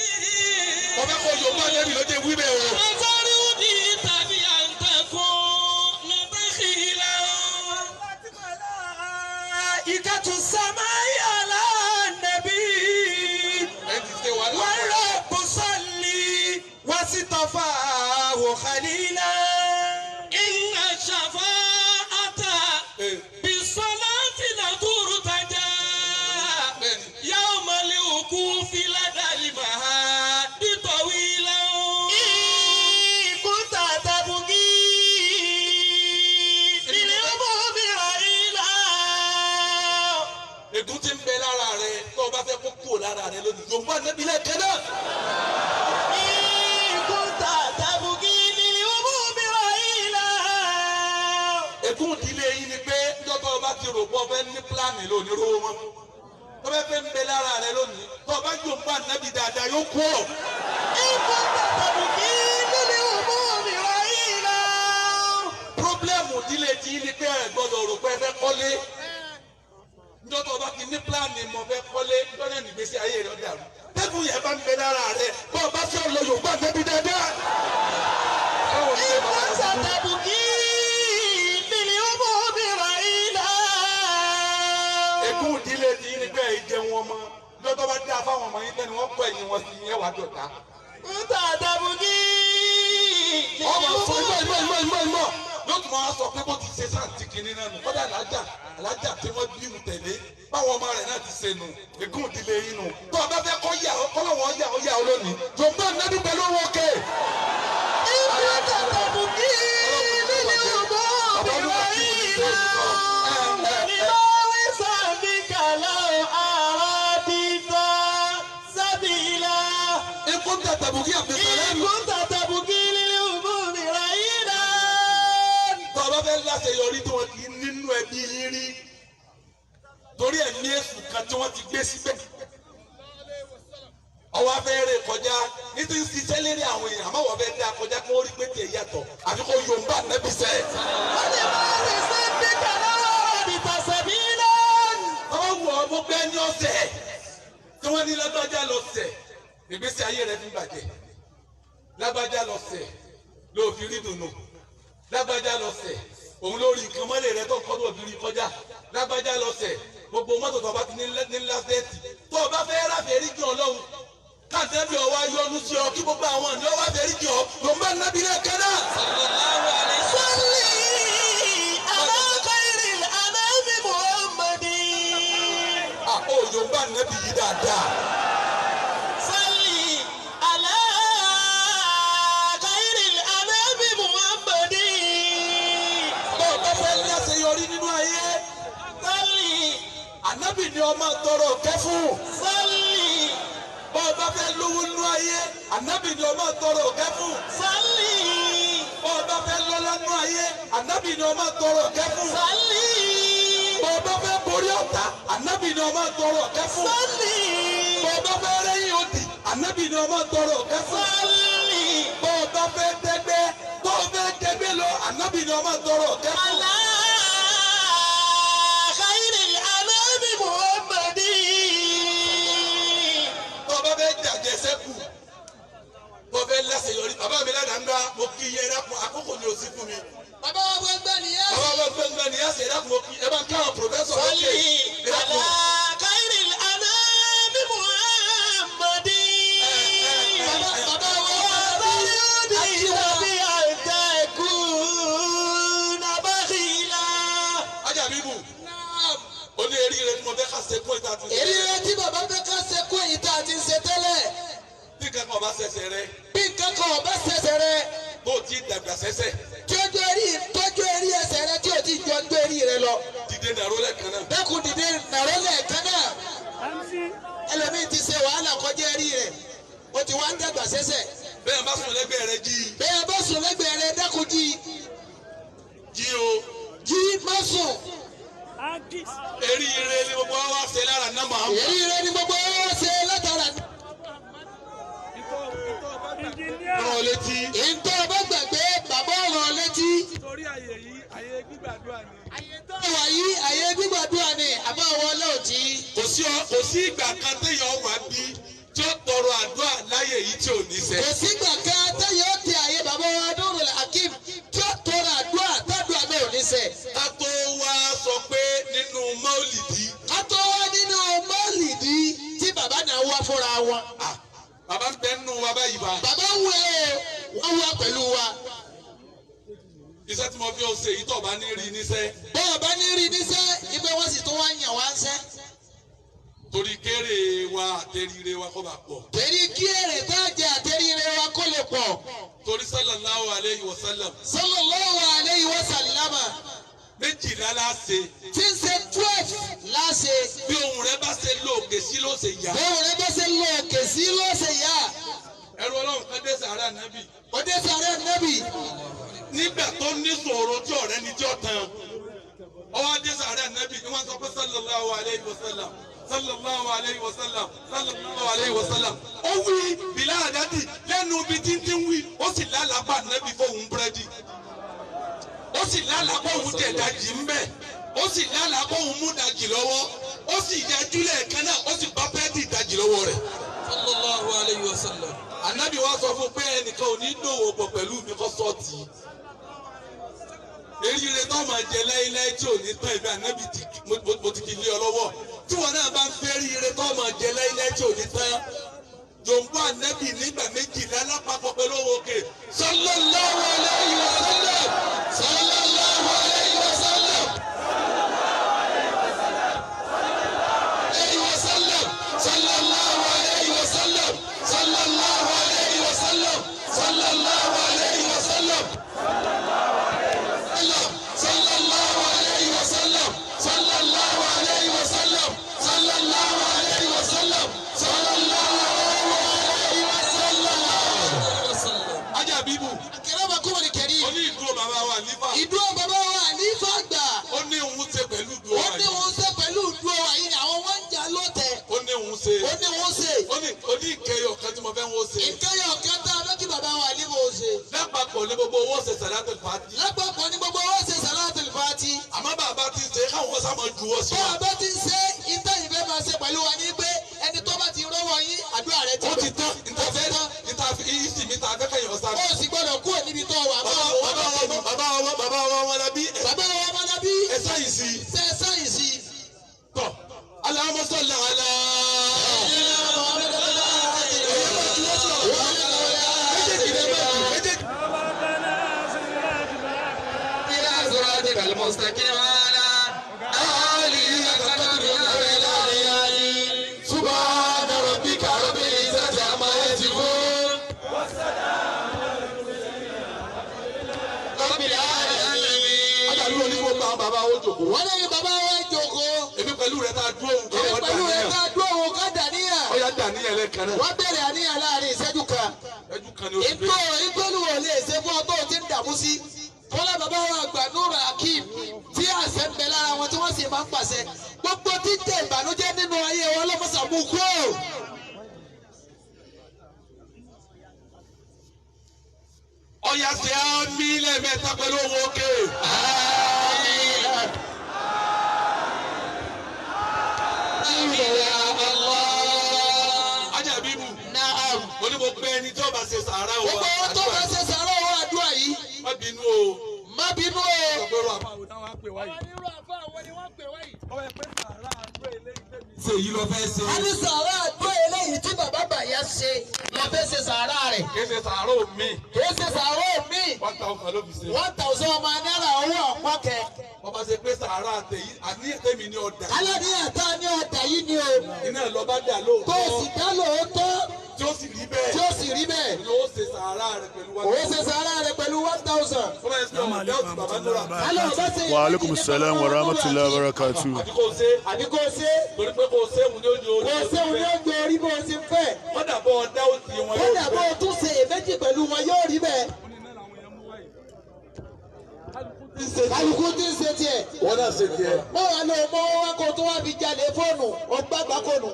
Mo fẹ́ kó Yorùbá lẹ́bi ló dé wí bẹ́ẹ̀ o. أترودي تبيا تكون بخيلا. ملائكة السماء على النبي Ẹ ti ṣe wàhálà. والرب صلي واصطفاه خليلا. إن الشفاعة بالصلاة لترتجى Bẹ́ẹ̀ni. يوم الوقوف لدى المهاد طويلا. إن كنت تبكي للهموم رهينا. Ègún ti ń bẹ lára rẹ tó o bá fẹ́ kó kúrò lára rẹ lónìí. Yorùbá nẹ́bí lẹ́ẹ̀kan náà. إن كنت تبكي للهموم رهينا. Ègún ìdílé yín ni pé níjọ́ tó o bá ti rò pé o fẹ́ ní pílánì lónìí rówó mọ́. Tó o bá fẹ́ ń bẹ lára rẹ lónìí tó o bá Yorùbá nẹ́bí dáadáa yóò kú ọ̀. إن كنت تبكي للهموم رهينا. Pírọ́blẹ́mù ìdílé ti yín ni pé ẹ gbọ́dọ̀ rò pé ẹ fẹ́ kọ́lé. Níjọ́ tó o bá ti ní pílánì mo fẹ́ kọ́lé níjọ́ náà nígbésí ayé rẹ ó dàrú. Tẹ́gùn yẹn bá ń bẹ lára rẹ bó o bá fẹ́ lọ Yorùbá nẹ́bí dáadáa. Báwo ni إن bàbá كنت تبكي للهموم رهينا. Ègún ìdílé ti yín ni pé ẹ jẹun ọmọ lọ́tọ́ bá dá fáwọn ọmọ yín tẹ́ni wọ́n kọ́ ẹ̀yìn wọn sí yẹn wàá dọ̀tá. كنت تبكي ọmọ sọ ìmọ̀ ìmọ̀ ìmọ̀ ìmọ̀ ìmọ̀ yóò tún máa sọ pé bó ti ṣe sáǹtì kìíní náà nù kọ́dà alájà alájà tí wọ́n bí wù tẹ̀lé báwọn ọmọ rẹ̀ náà ti ṣe nù ègún ìdílé yín nù. Tó o bá fẹ́ kọ́ yà ọ́ kọ́lọ́wọ́ yà ọ́ yà ọ́ lónìí jọ̀ǹbá nẹ́bí pẹ̀lú owó kè. إن كنت تبكي للهموم رهينا. ولما بك لو أردت سبيلا. kúńtà tàbùkì Abdulsalam. Ìkúntà tàbùkì lílé òmùmí ràyínà. Tó o bá fẹ́ láṣeyọrí tí wọ́n kì í nínú ẹbí yín rí torí ẹ̀mí èṣù kan tí wọ́n ti gbé síbẹ̀ ọwọ́ afẹ́rẹ́ kọjá nítorí ṣiṣẹ́ lérí àwọn èèyàn àmọ́ wọ́n fẹ́ dá kọjá kí wọ́n rí pé tiẹ̀ yàtọ̀ àfi kó yorùbá nẹ́bí sẹ́. Wọ́n lè máa rí sí bíkà náà ìtàsẹ̀bí náà. Ọwọ́ wù ọ́ gbogbo ẹni ọ̀sẹ̀ tí wọ́n ní lágbájá lọ sẹ̀ ìgbésí ayé rẹ̀ fi ń bàjẹ́ lágbájá lọ sẹ̀ ló fi rí dùnú lágbájá lọ sẹ̀ òun ló rí nǹkan mọ́lẹ̀ rẹ tó ń kọ́ tó fi rí kọjá lágbájá lọ sẹ̀ gbogbo mọ́tò tó bá ti ní lásẹ̀tì tó o bá fẹ́ ráfẹ́ rí jù ọlọ́run káàtẹ́bí ọwọ́ ayọ́nu sí ọ kí gbogbo àwọn ọ̀nà ọwọ́ àfẹ́rí jù ọ ló ń bá nábì náà kẹ́ náà. Salli ala khairil anami Muhammadin. Àpò òjò ń bá nábì yìí dáadáa. Salli ala khairil anami Muhammadin. Bó o bá fẹ́ láṣeyọrí nínú ayé Salli ànábì ni ọmọ tọrọ kẹ́ fún. salli Bó o bá fẹ́ lówó nínú ayé ànábì ni ọmọ tọrọ kẹ́ fún. salli Bó o bá fẹ́ lọ́lá nínú ayé ànábì ni ọmọ tọrọ kẹ́ fún. salli Bó o bá fẹ́ borí ọ̀tá ànábì ni ọmọ tọrọ kẹ́ fún. salli Bó o bá fẹ́ rẹ́yìn òdì ànábì ni ọmọ tọrọ kẹ́ fún. salli Bó o bá fẹ́ dẹ́gbẹ́ tó o fẹ́ dẹ́gbẹ́ lọ ànábì ni ọmọ tọrọ kẹ́ fún. ala khairil anami Muhammadin. Tó o bá fẹ́ jàjẹ sẹ́kù tó o fẹ́ láṣeyọrí bàbá mi ládàá ń gbá mo kí iye ẹ̀dá kun àkókò ni o sì fún mi. Bàbá wa gbẹ́ngbẹ́ nìyẹn. Bàbá wa gbẹ́ngbẹ́ ni yá sí ẹ̀dá kun mo kí ẹ bá ń káwọn pòfẹ́sọ̀ lókè Salli ẹ̀dá kun. ala khairil anami Muhammadin. Bàbá wa Wa bí an takuna bakhila. Ajá bíbù ó ní eré tí mo fẹ́ ká ṣe kún ìta ti Èrí rẹ tí bàbá fẹ́ ká ṣe kú èyí tá a ti ń ṣe tẹ́lẹ̀. Bí nǹkan kan bá ṣẹ̀ṣẹ̀ rẹ Bí nǹkan kan ò bá ṣẹ̀ṣẹ̀ rẹ tó o ti dàgbà ṣẹ̀ṣẹ̀ tí ó jọ eré tọ́jú eré ẹsẹ̀ rẹ tí ò ti jọ ń gbé eré rẹ lọ. dìde nàró lẹ́ẹ̀kan náà. Dẹ́kun dìde nàró lẹ́ẹ̀kan náà. Ẹlòmíì ti ṣe wàhálà kọjá eré rẹ̀. Ó ti wá ń dàgbà ṣẹ̀ṣẹ̀. Bẹ́ẹ̀ bá sùn lẹ́gbẹ̀ẹ́ rẹ jí Bẹ́ẹ̀ bá sùn lẹ́gbẹ̀ẹ́ rẹ dẹ́kun jí. jí o Jí má sùn. Eré ire ni gbogbo wa wá ṣe lára náà máa ń Èrí rẹ ni gbogbo ó ṣe látara. rán ọ létí. Ìtọ́ ọba gbàgbé bàbá ọ̀rọ̀ létí. Torí àyè yìí àyè gbígbàdúrà ni. Àwa yìí àyè gbígbàdúrà ni àbá àwọn ọlọ́ọ̀tí. Kò sí ìgbà kan téèyàn wà bí tí ó tọrọ àdúrà láyè yìí tí ò ní ṣẹ. Kò sígbà kan téèyàn ó ti àyè bàbá wa Nurul Hakim tí ó tọrọ àdúrà tádùá náà ò ní ṣẹ. Ká tó wá sọ pé nínú mọ́ọ̀lìdì Ká tó wá nínú mọ́ọ̀lìdì tí bàbá náà wá fúnra wọn. bàbá ń bẹ nínú wa báyìí bá. Bàbá ń wẹ o, wọ́n wá pẹ̀lú wa. Iṣẹ́ tí mo fi ọ ṣe èyí tó bá ní rí níṣẹ́ Bọ́ọ̀ bá ní rí níṣẹ́, ibẹ̀ wọ́n sì tún wá yàn wá ń ṣẹ́. torí kéré wa àtẹríire wa kọ́ bá pọ̀. Torí kí èrè tá a jẹ àtẹríire wa kó lè pọ̀. Torí sallallahu alayhi wa sallam Sallallahu alayhi wa sallama. 12 la ṣe. Tí ń ṣe 12 láṣẹ. Bí ohun rẹ bá ṣe lóòkè sí ló ṣe yá. Bóun rẹ bá ṣe lọ òkè sí ló ṣe yá. Ẹrú Ọlọ́run kan dé sàárà nábì. Ó dé sàárẹ̀ nẹ́bì. Nígbà tó ní sòro tí ọ̀rẹ́ ni tí ó tán. Ọwọ́ adé sàárà nábì ni wọ́n sọ pé sallallahu alayhi wa sallam sallallahu alayhi wa sallam sallallahu alayhi wa sallam. Ó wí bìlá àdádì lẹ́nu ibi tí ń ti ń wí ó sì lálàpá nábì fóun búrẹ́dì. Ó sì lálàpá òun jẹ ìdajì ń bẹ̀. Ó sì lálàpá òun mú ìdajì lọ́wọ́. Ó sì yájú lẹ́ẹ̀kan náà ó sì bá búrẹ́dì ìdajì lọ́wọ́ rẹ̀. Sallallahu alayhi wa sallam. Ànábì wa sọ fún pé ẹnìkan ò ní dòwò pọ̀ pẹ̀lú mi kọ́ sọ́ọ̀tì. Eríire tó máa jẹ láéláé tí ò ní tán ìbí ànábì mo ti kì í lé ọ lọ́wọ́. Tí wọn náà bá ń fẹ́ ríire tó máa jẹ láéláé tí ò ní tán. Jòǹbó ànábì nígbà 12 lápapọ̀ pẹ̀lú owó òkè. Sallallahu alayhi wa sallam. Sallallahu alayhi wa sallam. Alayhi wa sallam. Sallallahu alayhi wa sallam. Sallallahu alayhi wa sallam. Sallallahu alayhi wa sallam. Sallallahu alayhi wa sallam. Sallallahu alayhi wa sallam. Sallallahu alayhi wa sallam. Sallallahu alayhi wa sallam. kan tí mo fẹ́ wọ́n ṣe. Nǹkan yọ̀ kan tá a fẹ́ kí bàbá wa ní mo ṣe. Lápapọ̀ ní gbogbo owó ṣe Salatul Fati. Lápapọ̀ ní gbogbo owó ṣe Salatul Fati. Àmọ́ bàbá ti ṣe káwọn sá máa juwọ́ sí wa. Bàbá ti ṣe ìtàn ìfẹ́ máa ṣe pẹ̀lú wa ní pé ẹni tó bá ti rọ́wọ́ yín àdúrà rẹ ti Ó ti tán ìtafẹ́ ìtafẹ́ ìsì mi ta afẹ́fẹ́ yọ̀ sáré. Ó sì gbọ́dọ̀ kúrò níbi tó wà. Bàbá wa wọn lábí. Bàbá wa wọn lábí. Ẹ sáyìn sí. Ṣé ẹ sáyìn sí? Tọ́ Allahumma salli ala. المستقيم على آله سبحان ربك رب العزة عما يصفون رب العالمين. Ajáde ní gbogbo àwọn bàbá wa jókòó. Wọ́n lẹ́yìn bàbá wa jókòó. Èmi pẹ̀lú rẹ̀ tá a dúró òun Èmi pẹ̀lú rẹ̀ tá a dúró òun ká dàníyàn. Ó yá dàníyàn lẹ́ẹ̀kan náà. Wọ́n bẹ̀rẹ̀ àníyàn láàrin ìṣẹ́jú kan. Ìṣẹ́jú kan ni ó ti Ìtò ìtòlùwọ̀ lè ṣe fún ọ tó o ti ń dààmú sí. Fọlá bàbá wa àgbà Nuru Hakeem tí àṣẹ ń bẹ lára wọn tí wọ́n sì máa ń pàṣẹ. Gbogbo títẹ̀ ìbànújẹ́ nínú ayé wọn lọ́mọ́sà mú kúrò. Ọ̀yà ṣe á mí lẹ́ẹ̀mẹ́ta pẹ̀lú owó òkè. Ajá bíbù. Mo ní mo pẹ́ ẹni tí ó bá ṣe sàárà o. Gbogbo owó tó bá ṣe sàárà owó àdúrà yìí. Má bínú o. Má bínú o. Ṣé èyí ló fẹ́ ṣe? A ní sàárà àdúrà eléyìí tí bàbá bàyá ṣe lọ fẹ́ ṣe sàárà rẹ̀. Kì í ṣe sàárà mi. Kì í ṣe sàárà mi. 1000 ló fi ṣe. 1000 ọmọ náírà owó ọ̀pọ̀ kẹ. Wọ́n bá ṣe pé sàárà àtẹ̀yí àníyàn tẹ̀mí ní ọ̀dà. Aláníyàn tá a ní ọ̀dà yìí ni o. Iná lọ bá dà lóòótọ́. Tó o sì dá lóòótọ́. Tí ó sì rí bẹ́ẹ̀. Tí ó sì rí bẹ́ẹ̀. Ó ṣe sàárà rẹ̀ pẹ̀lú 1000. Ó ṣe sàárà rẹ̀ pẹ̀lú 1000. Wa alaikum salam wa rahmatullahi wa barakatuh. Àbí kò ṣe. Àbí kò ṣe. Torí pé kò ṣe òun ní ojú orí. Kò ṣe òun ní ojú orí bó ṣe ń fẹ́. Kódà bó ọdá òsì wọn yóò rí bẹ́ẹ̀. Kódà bó tún ṣe èméjì pẹ̀lú wọn yóò rí bẹ́ẹ̀. Kálukú tí ń ṣe tiẹ̀. Wọ́n náà ṣe tiẹ̀. Mọ̀ wá lọ mọ́ wá kó tó wá fi jalè fóònù ọgbàgbà kónù.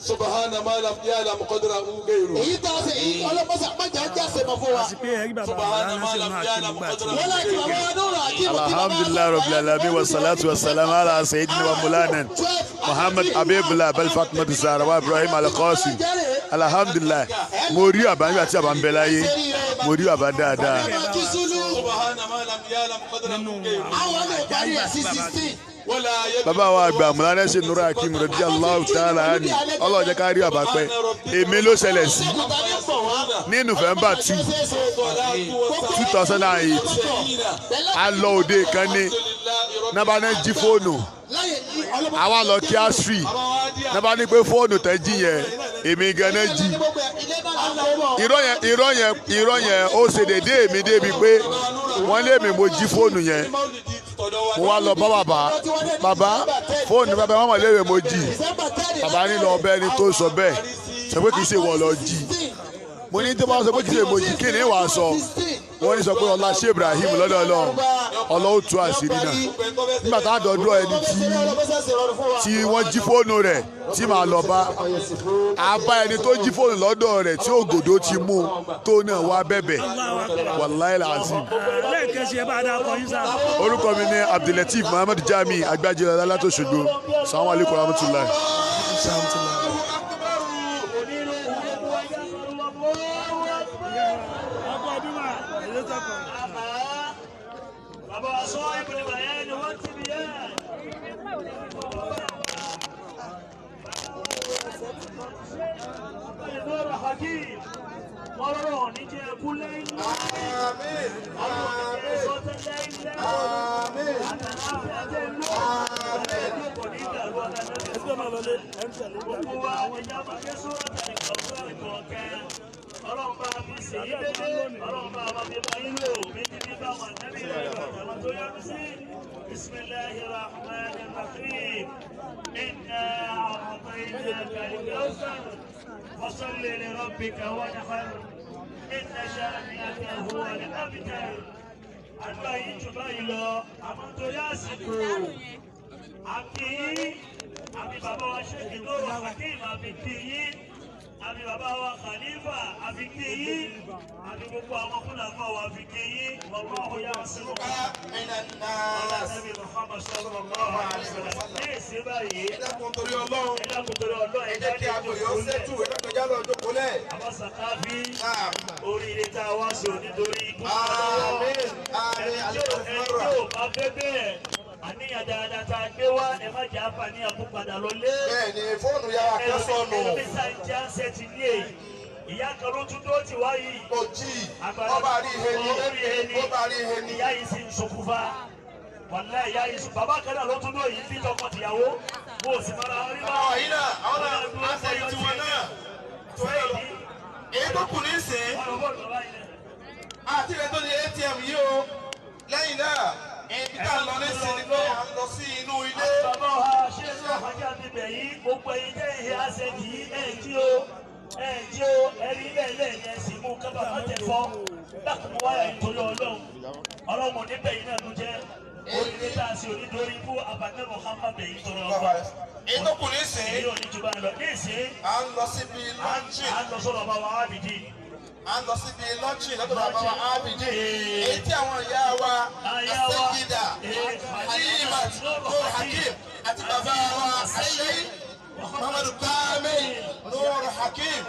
Subahana ma lam ya'lam qadrahu ghayru. Èyí tá a ṣe yìí ọlọ́mọṣà májà ń jáse mọ́ fún wa. Subahana ma lam ya'lam qadrahu Wọ́n láti bàbá wa Nuru Hakeem tí bàbá wa Alhamdulillah rabbil alamin wa salatu wa salam ala sayyidina wa mulana Muhammad Abibullah bal Fatima Zahra wa Ibrahim al-Qasim. Alhamdulillah mo rí bàbá nígbà tí bàbá ń bẹ láyé, mo rí bàbá dáadáa. Subahana ma lam ya'lam qadrahu ghayru. Àwọn ọmọ ìparí ẹ̀ sí 16. Bàbá wa àgbà Mọ̀lánà ṣe Nuru Hakeem radiyallahu ta'ala anhu, Ọlọ́run jẹ́ ká rí bàbá pẹ́. Èmi ló ṣẹlẹ̀ sí ní November 2, 2008. A lọ òde kan ní nàbà náà jí fóònù, àwa lọ kí astri nàbà ní pé fóònù tẹ́ jí yẹn èmi gan náà jí. Irọ́ yẹn ó ṣe dédé èmi débi pé wọ́n lé mi mo jí fóònù yẹn. Mo wá lọ bá bàbá fóònù bàbá wọn mọ̀ léèrè mo jí. Bàbá ní lọ bẹ́ẹ̀ ni tó sọ bẹ́ẹ̀ sọ pé kì í ṣe wọ́n lọ jí. Mo ní tó bá sọ pé kì í ṣe mo jí kí ni wàá sọ. Wọ́n ní sọ pé ọlá ṣé Ibrahim lọ́dọ̀ Ọlọ́run Ọlọ́run tú àṣírí náà. Nígbà tá a dọ̀dọ̀ ẹni tí wọ́n jí fóònù rẹ̀ tí màá lọ bá a bá ẹni tó jí fóònù lọ́dọ̀ rẹ̀ tí ògòdó ti mú tó náà wá bẹ̀bẹ̀. Wàláhì làzim. Orúkọ mi ni Abdulateef Muhammad Jami Agbájẹ́lá látòṣogbo. Assalamu alaikum warahmatullahi. Bismillahirrahmanirrahim. Inna a'tainaka al-kawthar fasalli li rabbika wanhar inna shani'aka huwa al-abtar. Àdúrà yìí jù báyìí lọ, àmọ́ nítorí àsìkò àti àbí bàbá wa ṣe ìlú Hakeem àbí kí yín Àbí bàbá wa Khalifa àfi kéyí àbí gbogbo àwọn fúlàfà wa àfi kéyí wallahu ya'simuka minan nas. Ànábì Muhammad sallallahu alaihi wasallam. Ní ìsín báyìí, Ẹ dákun torí Ọlọ́run. ẹ dákun torí Ọlọ́run, Ẹ jẹ́ kí aago yóò ṣẹ́tù. Ẹ dákun já lọ jókòó lẹ̀. Àwọn sàkáfí Naam. oríire tá a wá sí onítorí ikú. Àmín. Àmín. Ẹni tí ò bá fẹ́ bẹ́ẹ̀, àníyàn dáadáa tá a gbé wá, ẹ má jẹ́ àǹfààní àkópadà lọlé. Bẹ́ẹ̀ni, fóònù yàrá kan sọnù. Ẹlòmísà ń jẹ́ àṣẹ ti ní èyí. Ìyá kan ló tún dó tì wá yìí. Kò jí. Ọba rí ihe ni. Ọba rí ihe ni. Ìyá yìí sì ń sunkún fa. Wàláhì ìyá yìí sùn. Bàbá kan náà ló tún dó yìí bí tọkọ-tìyàwó. Mo sì mara rí bá. Àwọn yìí náà, àwọn náà, á ṣe tiwọn náà. Èyí tó kù ní ìsìn. Àti ìrẹ́ tó ní ATM yìí o. Lẹ́yìn náà, ibi tá a lọ ní ìsìn ni pé à ń lọ sí inú ilé. Bàbá wa ṣé ní àfájà bíbẹ̀ yìí, gbogbo ẹ̀yin tẹ́ ìhẹ́ àṣẹ yìí, ẹ̀ jí o, ẹ̀ jí o, ẹ̀rí ilẹ̀ ilẹ̀ ni ẹ̀ sì mú kábà má tẹ̀ fọ́. Dákun wáyà nítorí Ọlọ́run. Ọlọ́run ò ní bẹ̀yìn náà ló jẹ́. Oríire tá a ṣe onídórí fún Abàdé Muhammad bẹ̀yìn tọrọ ọgbà. Èyí tó kù ní ìsìn. Èyí ò ní ju báyìí lọ. Ní ìsìn. À ń lọ síbi lọ́ńchì. À ń lọ sọ́dọ̀ bàbá wa Ábìdí. À ń lọ síbi lọ́ńchì lọ́dọ̀ bàbá wa Ábìdí. Èyí tí àwọn ìyá wa Asẹ́gídà, Halimat, Nur Hakim àti bàbá wa Asẹ́yí Muhammadu Kamil Nur Hakim.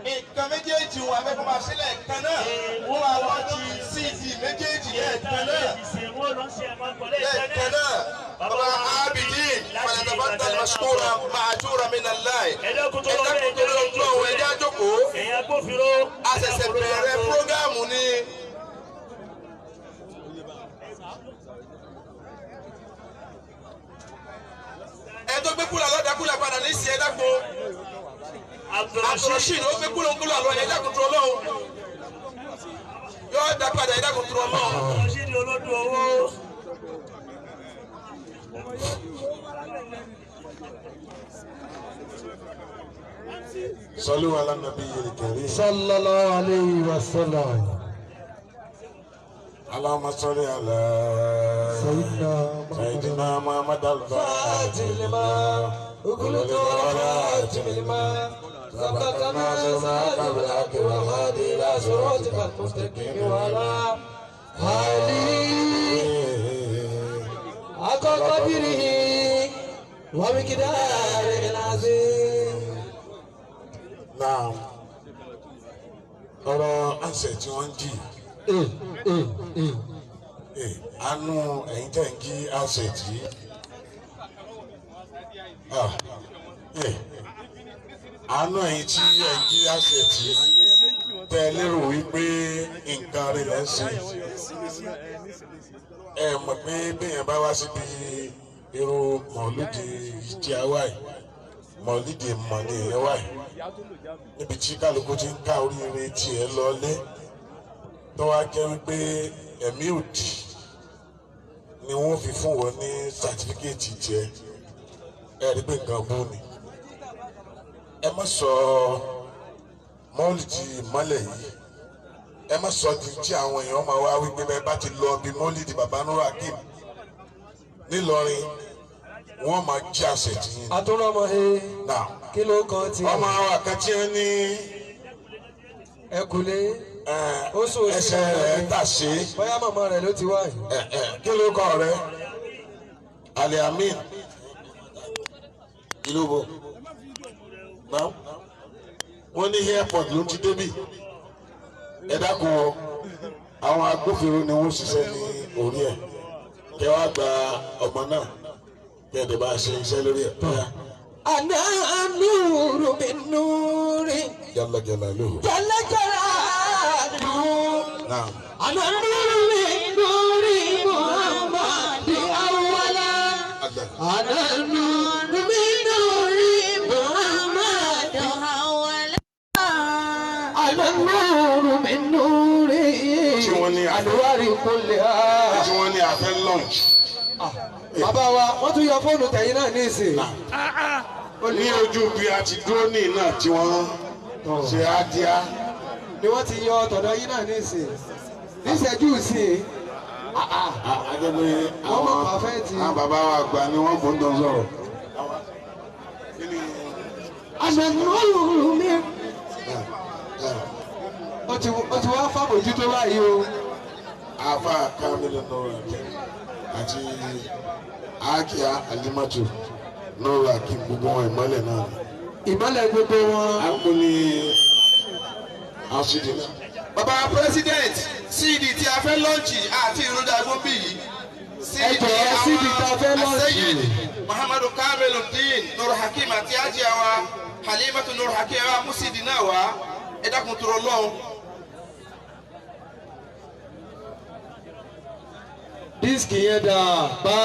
Nǹkan méjèèjì wọn abẹ́kọ̀ máa ṣe lẹ́ẹ̀kan náà. Wọ́n máa lọ́ọ̀jì CD méjèèjì lẹ́ẹ̀kan náà. Lẹ́ẹ̀kan náà. Bàbá Ábìdí, falyatafaddal mashkuran ma'juran minallahi. Ẹ dákun torí Ọlọ́run, ẹ jẹ́ á jókòó. Ẹ̀yin agbófinró. A ṣẹ̀ṣẹ̀ bẹ̀rẹ̀ prógámù ni. Ẹ tó gbé kúlà lọ́dà kúlà padà ní ìsìn, ẹ dákun. Abdulrasheed ó gbé kúlà kúlà lọ, ẹ dákun tó Ọlọ́run. Yóò dá padà, ẹ dákun tó Ọlọ́run. Abdulrasheed olódù owó. صلوا على النبي الكريم صلى الله عليه وسلم. اللهم صل على سيدنا محمد الفاتح لما وكل خاتم لما سبق ناصر بالحق والهادي إلى صراطك المستقيم وعلى آله حق قدره ومقداره العظيم. Naam, ọ̀rọ̀ àṣẹ tí wọ́n ń jì, àánú ẹ̀yin tẹ̀ ń jí àṣẹ tí àánú ẹ̀yin tí ẹ̀ ń jí àṣẹ tí tẹ́ ẹ lérò wípé nǹkan rẹ̀ lẹ́ ń ṣe. Ẹ mọ̀ pé bẹ́ẹ̀ bá wá síbi irú mọ̀lúdì tí a wá yìí, mọ̀lídìí mọ̀ ní ìyẹn wáyé níbi tí kálukú ti ń ká oríire tiẹ̀ lọlé, tó wá jẹ́ wípé ẹ̀mí òdì ni wọ́n fi fún wọn ní sàtífíkẹ́ẹ̀tì tiẹ̀. Ẹ rí pé nǹkan bú ni. Ẹ má sọ mọ́lìdì ìmọ́lẹ̀ yìí, ẹ má sọ di tí àwọn èèyàn máa wá wípé bẹ́ẹ̀ bá ti lọ bí mọ́lìdì bàbá Nuru Hakim nílọrin, wọ́n máa jí àṣẹ tì yín. Àtúrọ̀mọ he. Náà. Kí ló kàn tí. Ọmọ àwọn àkàtì ẹ ní. Ẹkùlé. Ó sùn sí ẹsẹ̀ rẹ̀ tà sí. Bóyá màmá rẹ̀ ló ti wá yìí. Kí ló kọ rẹ? Aliamin. Ìlú bo? Náà. Wọ́n ní airport ló ti débì. Ẹ dákun o, àwọn agbófinró ni wọ́n ṣiṣẹ́ ní orí ẹ̀. Kẹ́ wá gba ọmọ náà. Bẹ́ẹ̀ ni bá a ṣe iṣẹ́ lórí ẹ̀. Àná nùrù mi nùrì. Jalla jalaluhu. Jalla jalaluhu. Naam. Àná nùrù mi nùrì Muhammadi awwala. Àná nùrù mi nùrì Muhammadi awwala. Àná nùrù mi nùrì. Tí wọ́n ní Àlùwárí kulliha. Tí wọ́n ní a fẹ́ lunch. Bàbá wa, wọ́n tún yọ fóònù tẹ̀yìn náà ní ìsìn. Ní ojú bí a ti dúró ní náà tí wọ́n ṣe á díá. Ni wọ́n ti yọ tọ̀dọ̀ yín náà ní ìsìn. Níṣẹ́jú ìsìn. Àjẹpẹ́ àwọn bàbá wa àgbà ni wọ́n bò ń dán sọ̀rọ̀. Àná nùrù mi Ó ti wá fàbójútó báyìí o. Afa Kamilu Nura àti Akia Alimatu Nura kí gbogbo wọn ìmọ́lẹ̀ náà. Ìmọ́lẹ̀ gbogbo wọn. A kò ní àṣìdì náà. Bàbá president, CD tí a fẹ́ lọ́ọ̀jì àti ìrúdà gbòǹbì yìí. Ẹ jọ̀ọ́, CD tá a fẹ́ lọ́ọ̀jì. Aseyid Muhammadu Kamiluddin Nur Hakim àti Ajiya wa Halimatu Nur Hakim wa mú CD náà wá. Ẹ dákun tó rọ lọ́hùn. Dísìkì yẹn dà bá.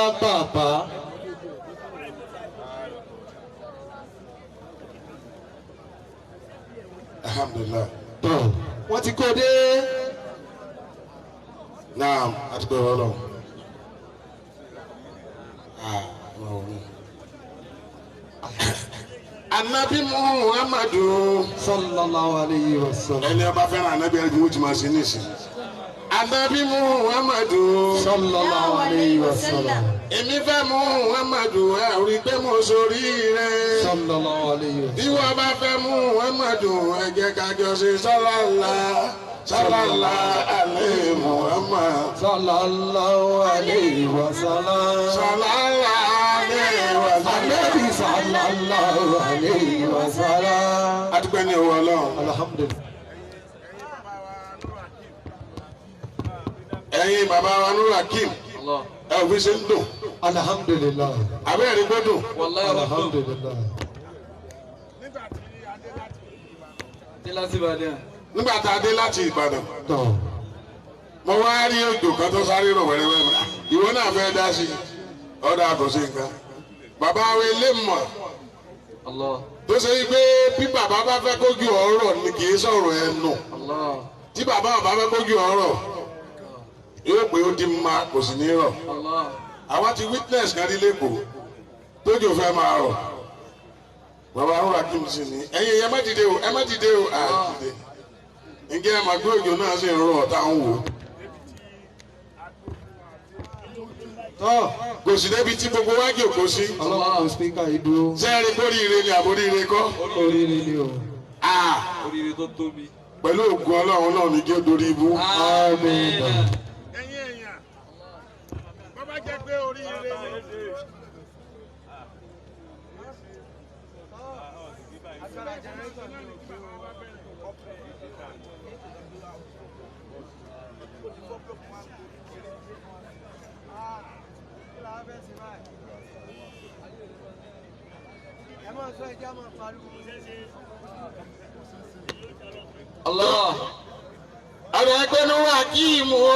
Alhamdulillah. Tọ́ wọ́n ti kó dé. Naam, a ti bẹ̀rẹ̀ ọlọ́run. Anabi Muhammadu sallallahu alayhi wa sallam. Ẹni ọba fẹ́ràn anabi ẹni bí wọ́n ti máa ṣe nísìn. Anabi Muhammadu sallallahu alayhi wa sallam. Èmi fẹ́ Muhammadu ẹ rí pé mo sórí rẹ̀. Sallallahu alayhi wa sallam. Bí wọ́n bá fẹ́ Muhammadu ẹ jẹ́ ká jọ ṣe sọ́làlá sọ́làlá alayhi Muhammad. Sallallahu alayhi wa sallam. Sọ́làlá alayhi wa sallam. Anabi sallallahu alayhi wa sallam. A dúpẹ́ ní ọwọ́ Ọlọ́run. Alhamdulillah. Ẹ̀yin bàbá wa Nura Hakim ẹ ò fi ṣe ń dùn. Alhamdulillah. Abẹ́rẹ́ gbọ́dùn. Alhamdulillah. Nígbà tá a dé láti Ìbàdàn. Mo wá rí òjò kan tó sáré rọ̀ wẹ́rẹ́wẹ́rẹ́. Ìwọ náà fẹ́ dá sí i. Ọ̀dà kò sí nǹkan. Bàbá wa ilé mọ̀. Tó ṣe pé bí bàbá bá fẹ́ kójú ọ̀rọ̀ ni kì í sọ̀rọ̀ ẹnu. Tí bàbá bá fẹ́ kójú ọ̀rọ̀ yóò pé ó di ma kò sì ní rọ̀. Àwa ti witness kan ní lẹ́kọ̀ọ́ tójò fẹ́ máa rọ̀. Bàbá Nura Hakim sì ní ẹ̀yin ẹ má dìde o, ẹ má dìde o, à dìde. Ǹjẹ́ ẹ máa gbé òjò náà sì ń rọ̀ ọ̀tá ń wò. Kò sí débi tí gbogbo wa jòkó sí. Ọlọ́run spíkà yìí dúró. Sẹ́ẹ̀rì kórìíre ni àbóríire kọ́? Oríire ni o. Oríire tó tóbi. Pẹ̀lú ògùn Ọlọ́run náà ní kí ó dorí ibú. Àmín. Allah. Ọ̀rọ̀ ẹgbẹ́ Nura Hakim o.